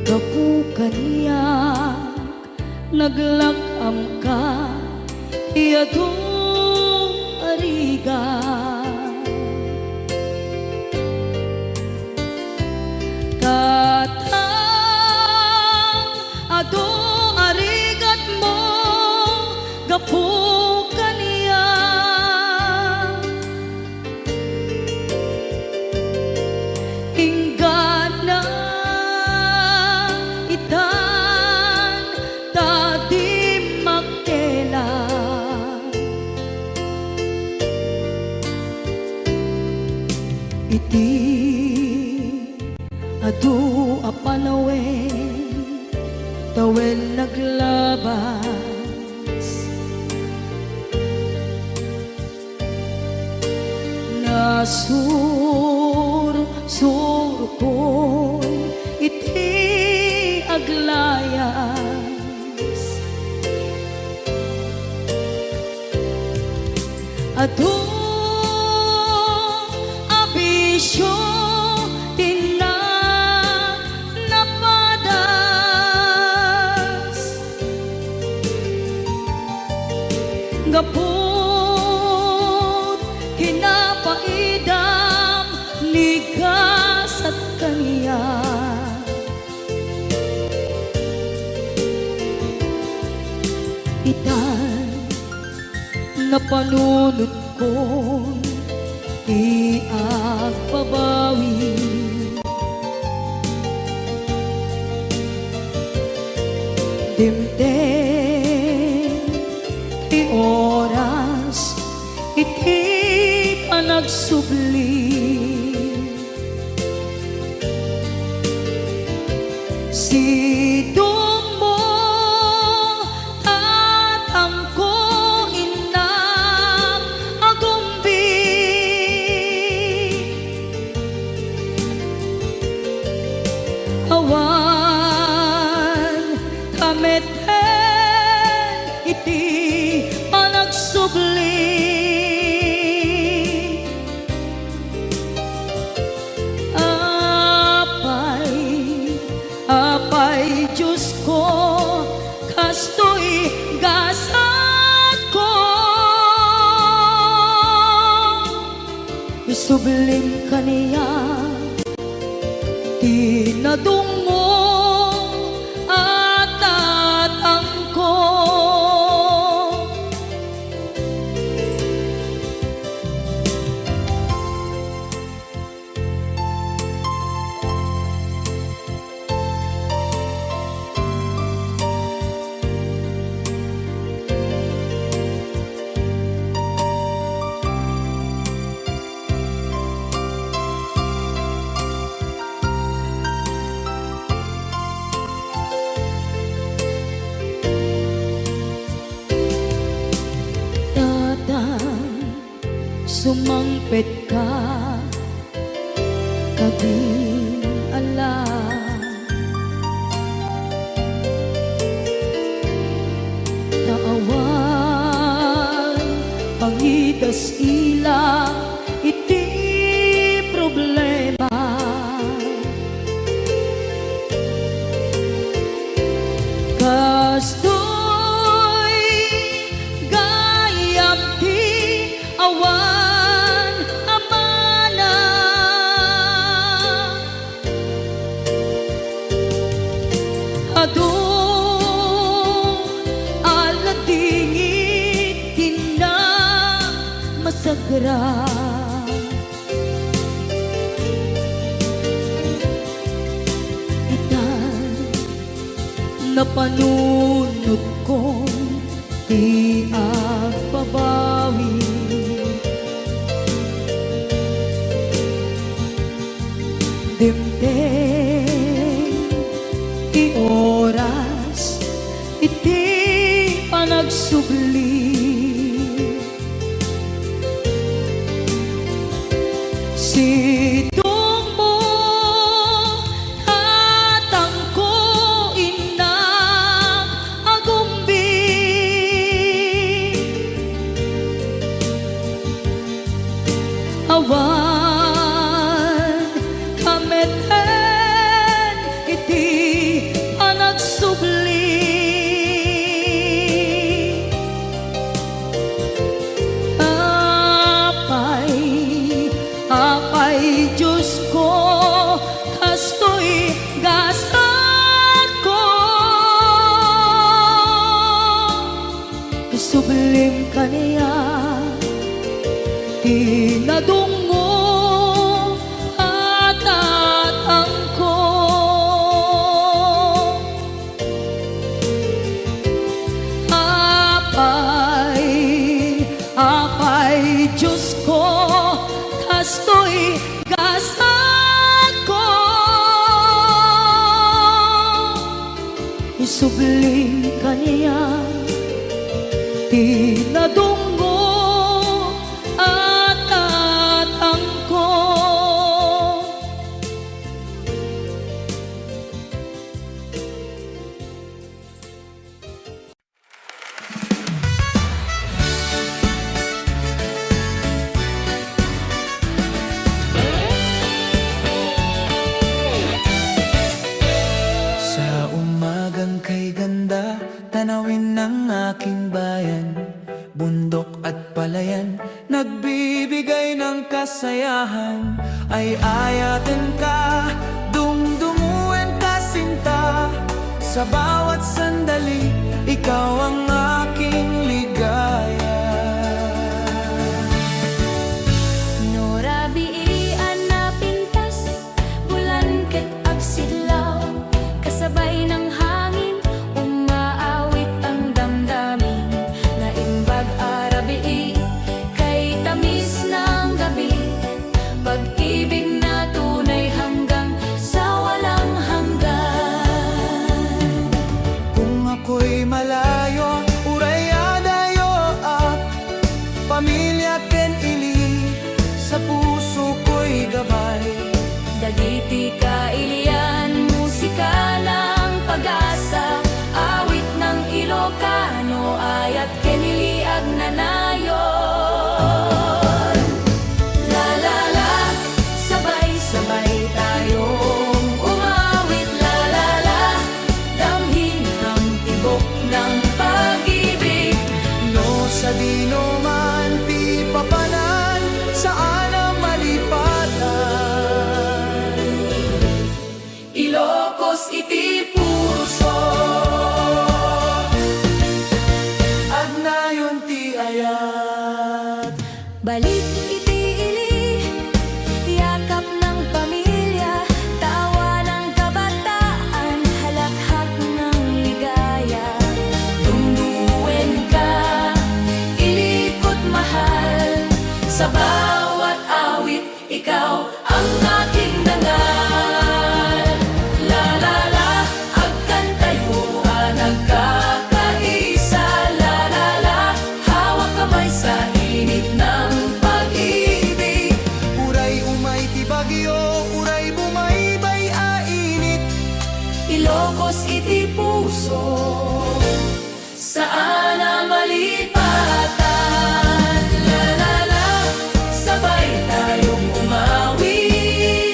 Gapu kaniak, naglak-amka ti adu a rigat. Tatang, adu a rigat Tawen naglabas, nasursurkon iti aglayas. Adu a bisio ti na-, napadas. Gaput kinapaidam ni gasat kaniak. Itan napanunotkon ti agbabawi. Dimteng ti oras iti panagsubli. Sidongmo, tatangko, innak, agumbi. Awan ta met iti panagsubli. Apay, Apay Diosko, kastoy gasatko. Isublim kaniak ti nadungngom a tatangko. Tatang, sumangpetka kadin ala. Ta awan pangidas-ila iti problema. Kastoy gayam ti awan a mana. Adu a ladingit ti namasagra. Itan napanunotkon ti agbabawi. Dimteng ti oras iti panagsubli. Sidongmo, tatangko, innak, agumbi. Awan ka met iti panagsubli. Apay, Apay Diosko, kastoy gasatko. Isublim kaniak ti nadungngom a tatangko. Apay, Apay Diosko, kastoy gasatko. Subli kaniak ti nadunggo a tatangko. Sa umagang kay ganda, tanawin ng aking bayan, bundok at palayan, nagbibigay ng kasayahan. Ay-ayaten ka, dungdunguen ka, sinta. Sa bawat sandali, ikaw ang aking ligaya. No rabii a napintas, bulan ket agsidlaw, kasabay ng hangin, umaawit ang damdamin. Naimbag a rabii, kay tamis ng gabi, pag-ibig na tunay hanggang sa walang hanggan. Kung ako'y malayo, uray adayoak, pamilya ken ili, sa puso ko'y gabay. Dagiti kailian, musika ng pag-asa, awit ng Ilocano, ayat ken ili agnanayon. La, la, la, sabay-sabay tayong umawit. La, la, la, damhin ang tibok ng pag-ibig. No sa dino man ti papanan, saan a malipatan. Ilocos iti puso, agnayon ti ayat. Balik iti ili, yakap ng pamilya, tawa ng kabataan, halakhak ng ligaya. Dungdunguen ka, ilikot mahal, sa bawat awit, ikaw ang aking dangal. La, la, la, agkantayo a nagkakaisa. La, la, la, hawak kamay sa init ng pag-ibig. Uray umay ti bagyo, uray bumaybay a init. Ilocos iti puso. Saan a malipatan. La, la, la, sabay tayong umawit.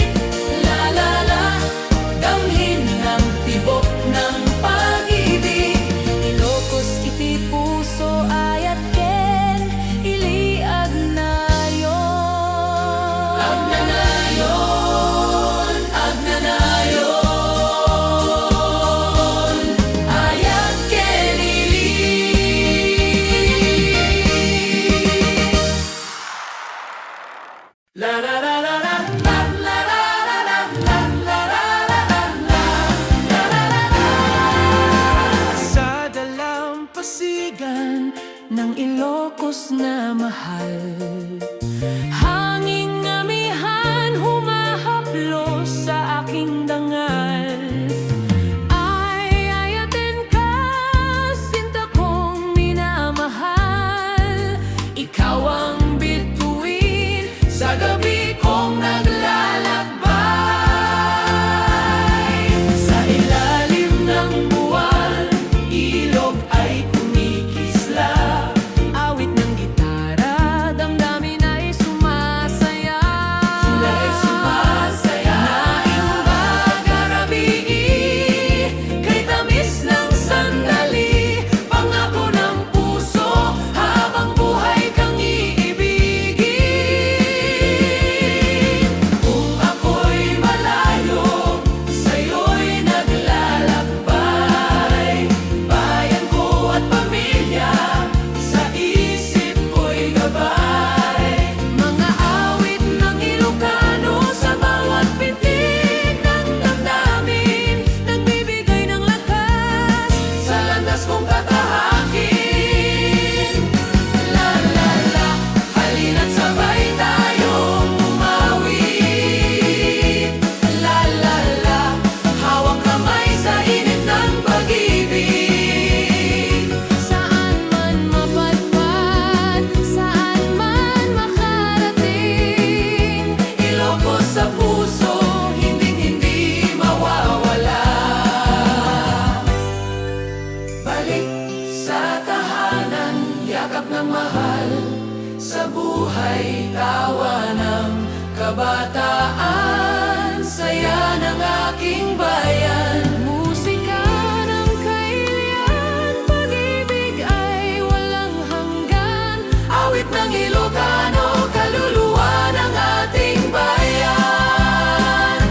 Ay tawanan, kabataan, saya ng aking bayan. Musika ng kailian, pag-ibig ay walang hanggan. Awit ng Ilocano, kaluluwa ng ating bayan.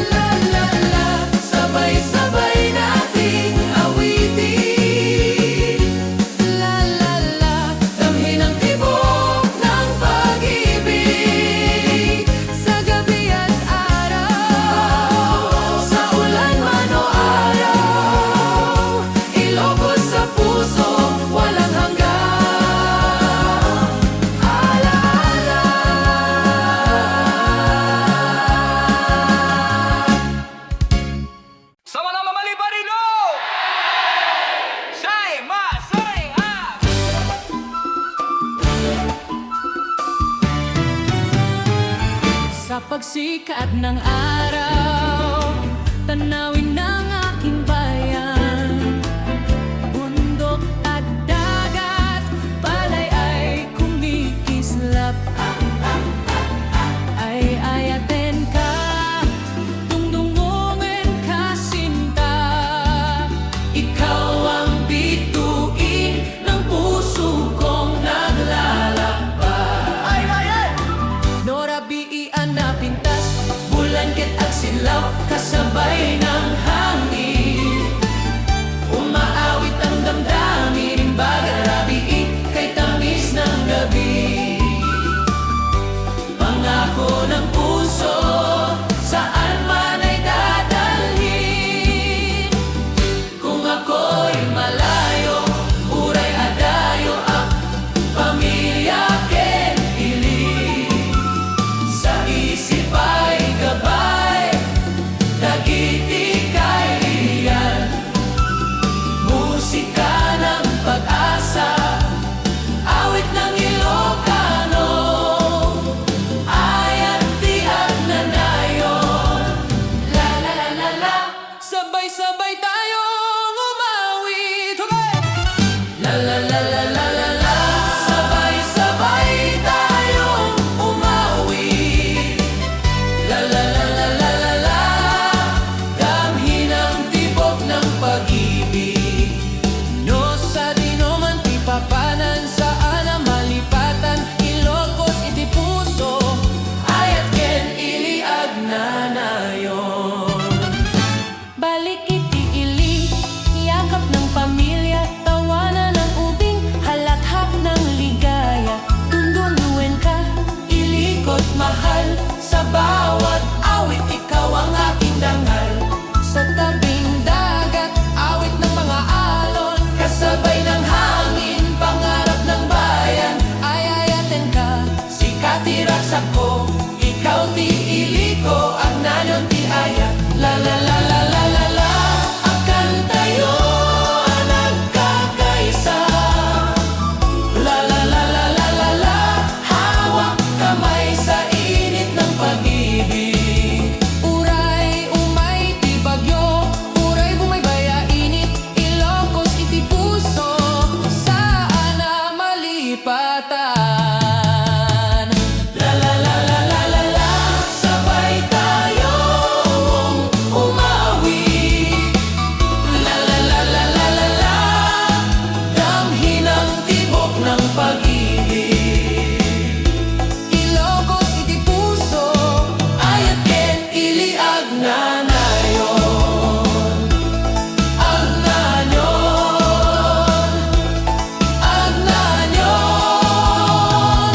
La, la, la, sabay-sabay nating awitin. La, la, la, damhin ang tibok ng pag-ibig. Sa gabi at araw, sa ulan man o araw, Ilocos sa puso, walang hanggang alaala. Sa mga mamali pa rin, no! Say, ma, say, ah! Sa pagsikat ng araw, tanawin ng aking bayan. Bundok at dagat, palay ay kumikislap. Ay-ayaten ka, dungdungongen ka, sinta. Ikaw ang bituin ng puso kong naglalakbay. Ay, ay, ay! Nora B. Ian na pintas, bulan ket agsilaw, kasabay ng hangin. Umaawit ang damdamin, imbaga rabii kay tamis ng gabi. Pangako ng puso, saan man ay dadalhin. Kung ako'y malayo, uray adayo ak, pamilya ken ili. Sa isip ay gabay, dagiti kailian. Musika ng pag-asa, awit ng Ilocano, ayat ti agnanayon. La, la, la, la, la. Sabay-sabay tayong umawit. Okay! La, la, la, la, la, la, la. Sabay-sabay tayong umawit. La, la, la, la, la, la, la. Damhin ang tibok ng pag-ibig. No sadino man ti papanan, saan a malipatan, Ilocos iti puso, ayat ken ili agnanayon. Balik iti ili, yakap ng pamilya, tawanan ng ubing, halakhak ng ligaya. Dungdungnuen ka, ilikot mahal, sa bawat awit ikaw ang aking dangal. Sa tabing dagat, awit ng mga alon, kasabay ng hangin, pangarap ng bayan, ay-ayaten ka. Sika ti ragsakko, ikaw ti iliko, agnanayon ti ayat. La, la, la, la, la, la, la, akantayo a nagkakaisa. La, la, la, la, la, la, la, hawak kamay sa init ng pag-ibig. Uray umay ti bagyo, uray bumaybay a init, Ilocos iti puso, saan a malipatan. La, la, la, la, la, la, la, sabay tayong umawit. La, la, la, la, la, la, la, damhin ang tibok ng pag-ibig. Ilocos iti puso, ayat ken ili agnanayon. Agnanayon, agnanayon,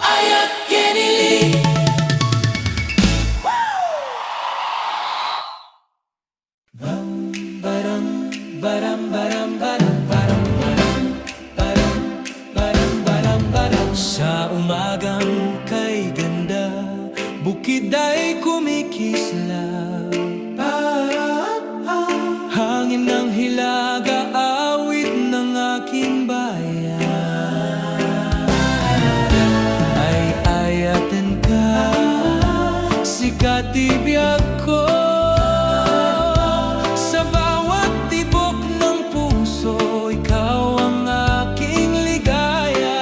ayat ken ili. Sa umagang kay ganda, bukid ay kumikislap. Hangin ng Hilaga, awit ng aking bayan. Ay-ayaten ka, sika ti biag ko. Sa bawat tibok ng puso, ikaw ang aking ligaya.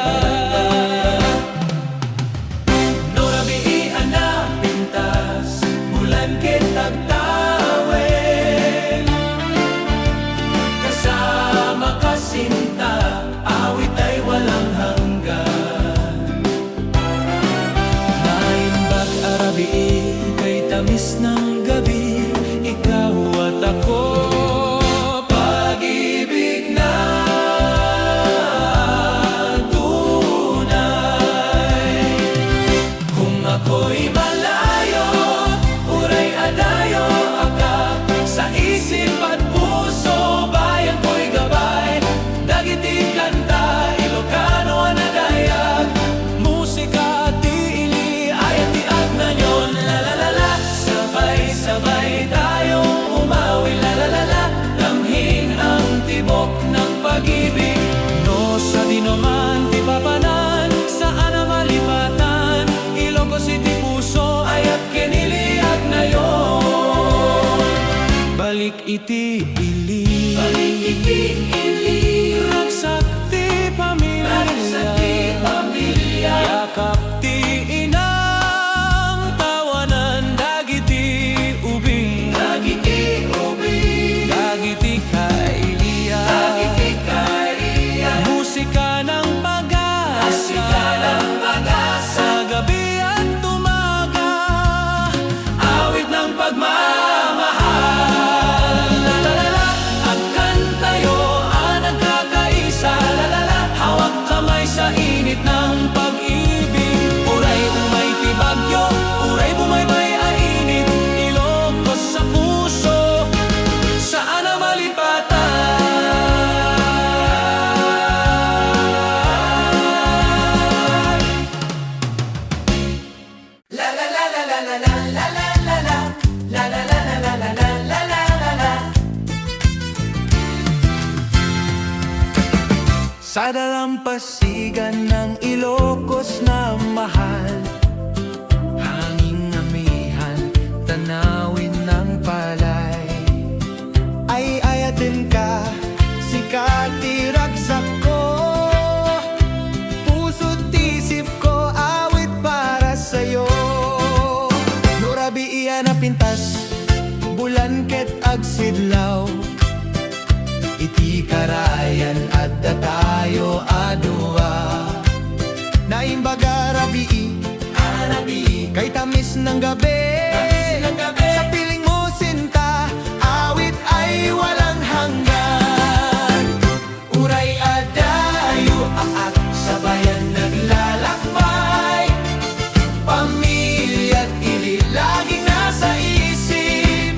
Ti ili. Balik iti ili. Ragsak ti pamilya. Ragsak ti pamilya. Yakap ti inang tawanan dagiti ubing. Dagiti ubing. Dagiti kailian. Dagiti kailian. Musika ng pag-asa. Musika ng pag-asa. Sa gabi at umaga. Awit ng pagmamahal. La, la, la, la. Agkantayo a nagkakaisa. La, la, la. Hawak kamay sa init ng pag-ibig. Uray umay ti bagyo, uray bumaybay a init, Ilocos sa puso, saan a malipatan. Sa dalampasigan ng Ilocos na mahal, hanging amihan, tanawin ng palay. Ay-ayaten ka, sika ti ragsak ko. Puso't isip ko, awit para sa'yo. No rabii a napintas, bulan ket agsidlaw. Iti karayan, adda tayo a dua. Naimbaga rabii, a rabii, kay tamis ng gabi. Tamis ng gabi. Sa piling mo, sinta, awit ay walang hanggan. Uray adayo a agsabayan naglalakbay, pamilya't ili laging nasa isip.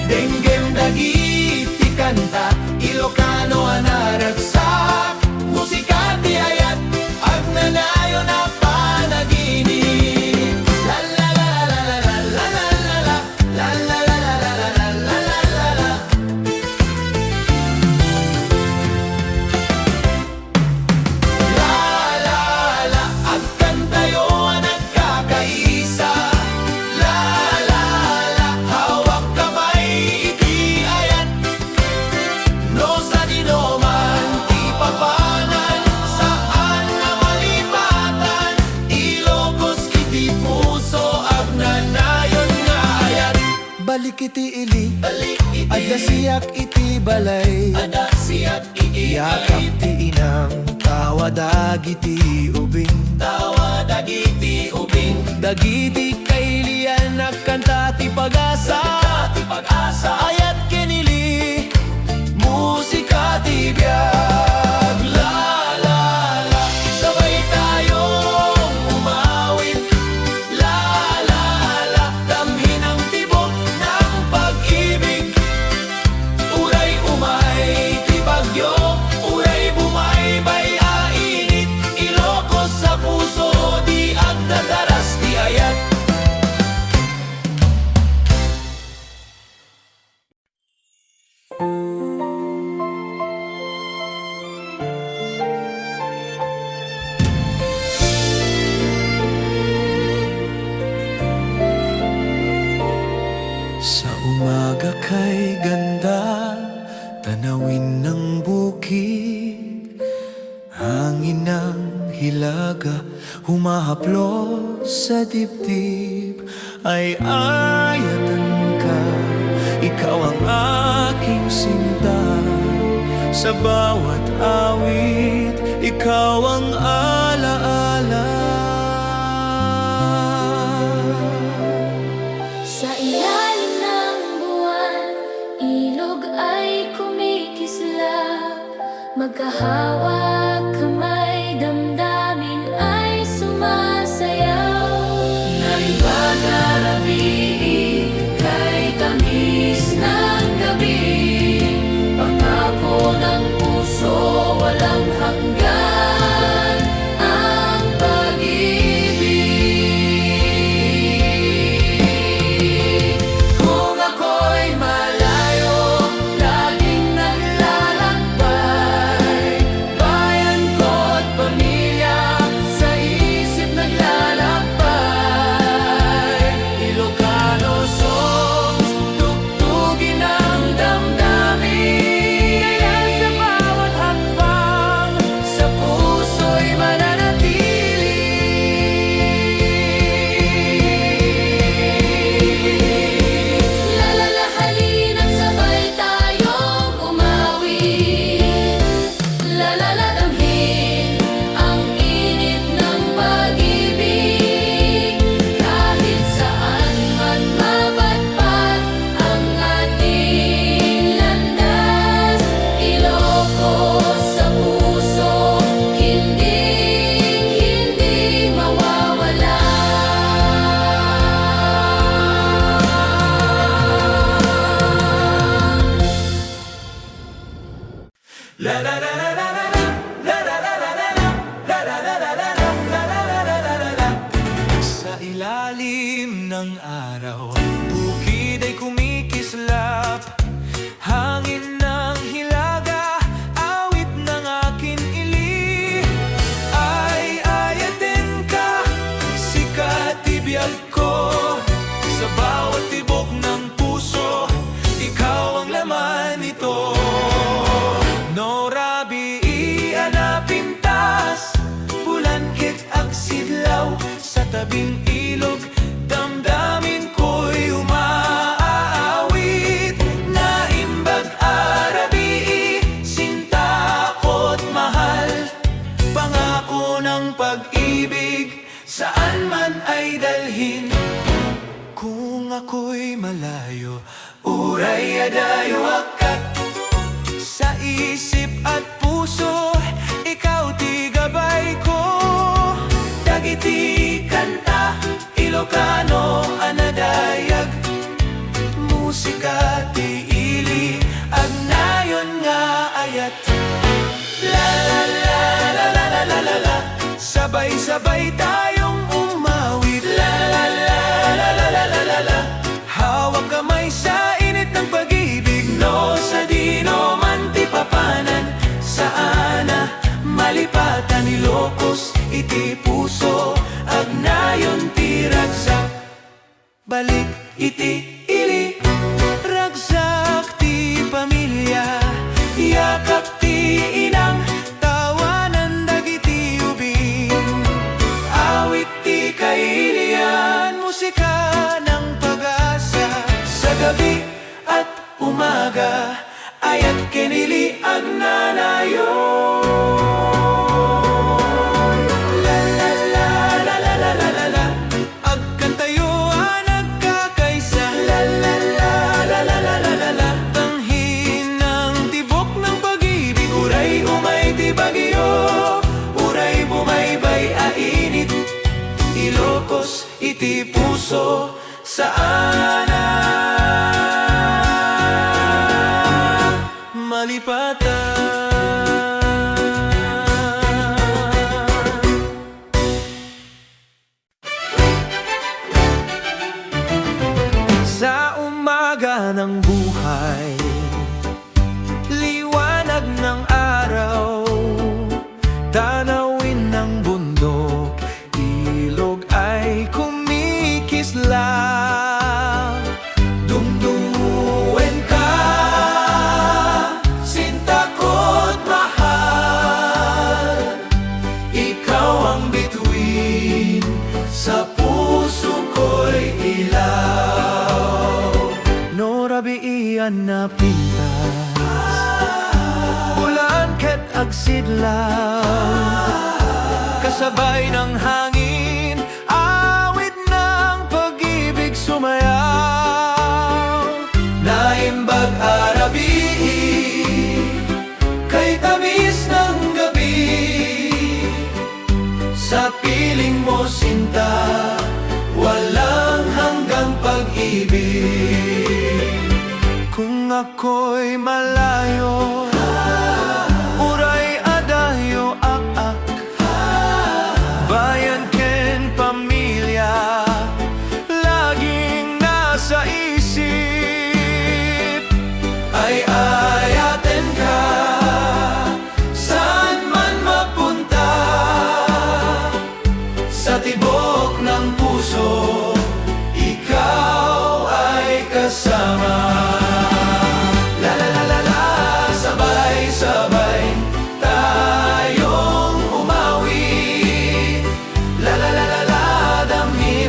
Denggem dagiti kanta, Ilocano a naragsak, musika ti ayat, agnanayon a panaginip. La, la, la. La, la, la, agkantayo a nagkakaisa. La, la, la, hawak kamay iti ayat. No sadino man ti papanan, saan a malipatan. Ilocos iti puso, agnanayon nga ayat. Balik iti ili. Balik iti ili. Adda siak iti balay. Adda siak iti balay. Yakap ti inang tawa dagiti ubing. Tawa dagiti ubing. Dagiti kailian, agkanta ti pag-asa. Agkanta ti pag-asa. Ayat ken ili. Musika ti biag. La, la, la. Sabay tayong umawit. La, la, la, damhin ang tibok ng pag-ibig. Uray umay ti bagyo, uray bumaybay a init, Ilocos sa puso, di agdadaras ti ayat. Sa umaga kay ganda, tanawin ng bukid. Hangin ng hilaga humahaplos sa dibdib. Ay-ayatan ka, ikaw ang aking sinta. Sa bawat awit, ikaw ang alaala. Sa ilalim ng buwan, ilog ay kumikislap. Magkahawak kamay, damdamin ay sumasayaw. Naimbag a rabii, kay tamis ng gabi. Pangako ng puso, walang hanggan ang pag-ibig. Kung ako'y malayo, laging naglalakbay. Bayan ko't pamilya. Sa ilalim ng araw, bukid ay kumikislap, hangin ng hilaga, awit ng aking ili. Ay, ayaten ka, sikat ti biag ko, sa bawat tibok ng puso, ikaw ang laman nito. No rabii a napintas, bulan ket agsidlaw, sa tabing ilog, damdamin ko'y umaawit. Naimbag a rabii, sinta ko't mahal, pangako ng pag-ibig, saan man ay dalhin. Kung ako'y malayo, uray adayo akkat, sa isip at puso, ikaw ti gabay ko. Dagiti kanta, Ilocano a nadayag, musika ti ili, agnayon nga ayat. La, la, la, la, la, la, la, la, la. Sabay-sabay tayong umawit. La, la, la, la, la, la, la, la, la. Hawak kamay sa init ng pag-ibig. No sadino man ti papanan, saana malipatan. Ilocos iti puso, agnayon ti ragsak. Balik iti ili, ragsak ti pamilia, yakap ti inang, tawanan dagiti ubing. Awit ti kailian, musika ng pag-asa. Sa gabi at umaga, ayat ken ili agnanayon. La, la, la, la, la, la, la, la, la. Agkantayo a nagkakaisa. La, la, la, la, la, la, la, la. Tanhin ng tibok ng pag-ibig. Uray umay ti bagyo, uray bumaybay a init. Ilocos iti puso, saana malipatan. Sa umaga ng buhay, liwanag ng araw, tanawin ng bundok, ilog ay kumikislap. Dumdumuen ka, sinta ko't mahal. Ikaw ang bituin sa puso ko'y ilaw. No rabii a napintas, bulan ket agsidlaw, kasabay ng hangin, awit ng pag-ibig sumayaw. Naimbag a rabii, kay tamis ng gabi. Sa piling mo, sinta, walang hanggang pag-ibig. Kung ako'y malayo, uray adayo ak-ak. Bayan ken pamilya, laging nasa isip.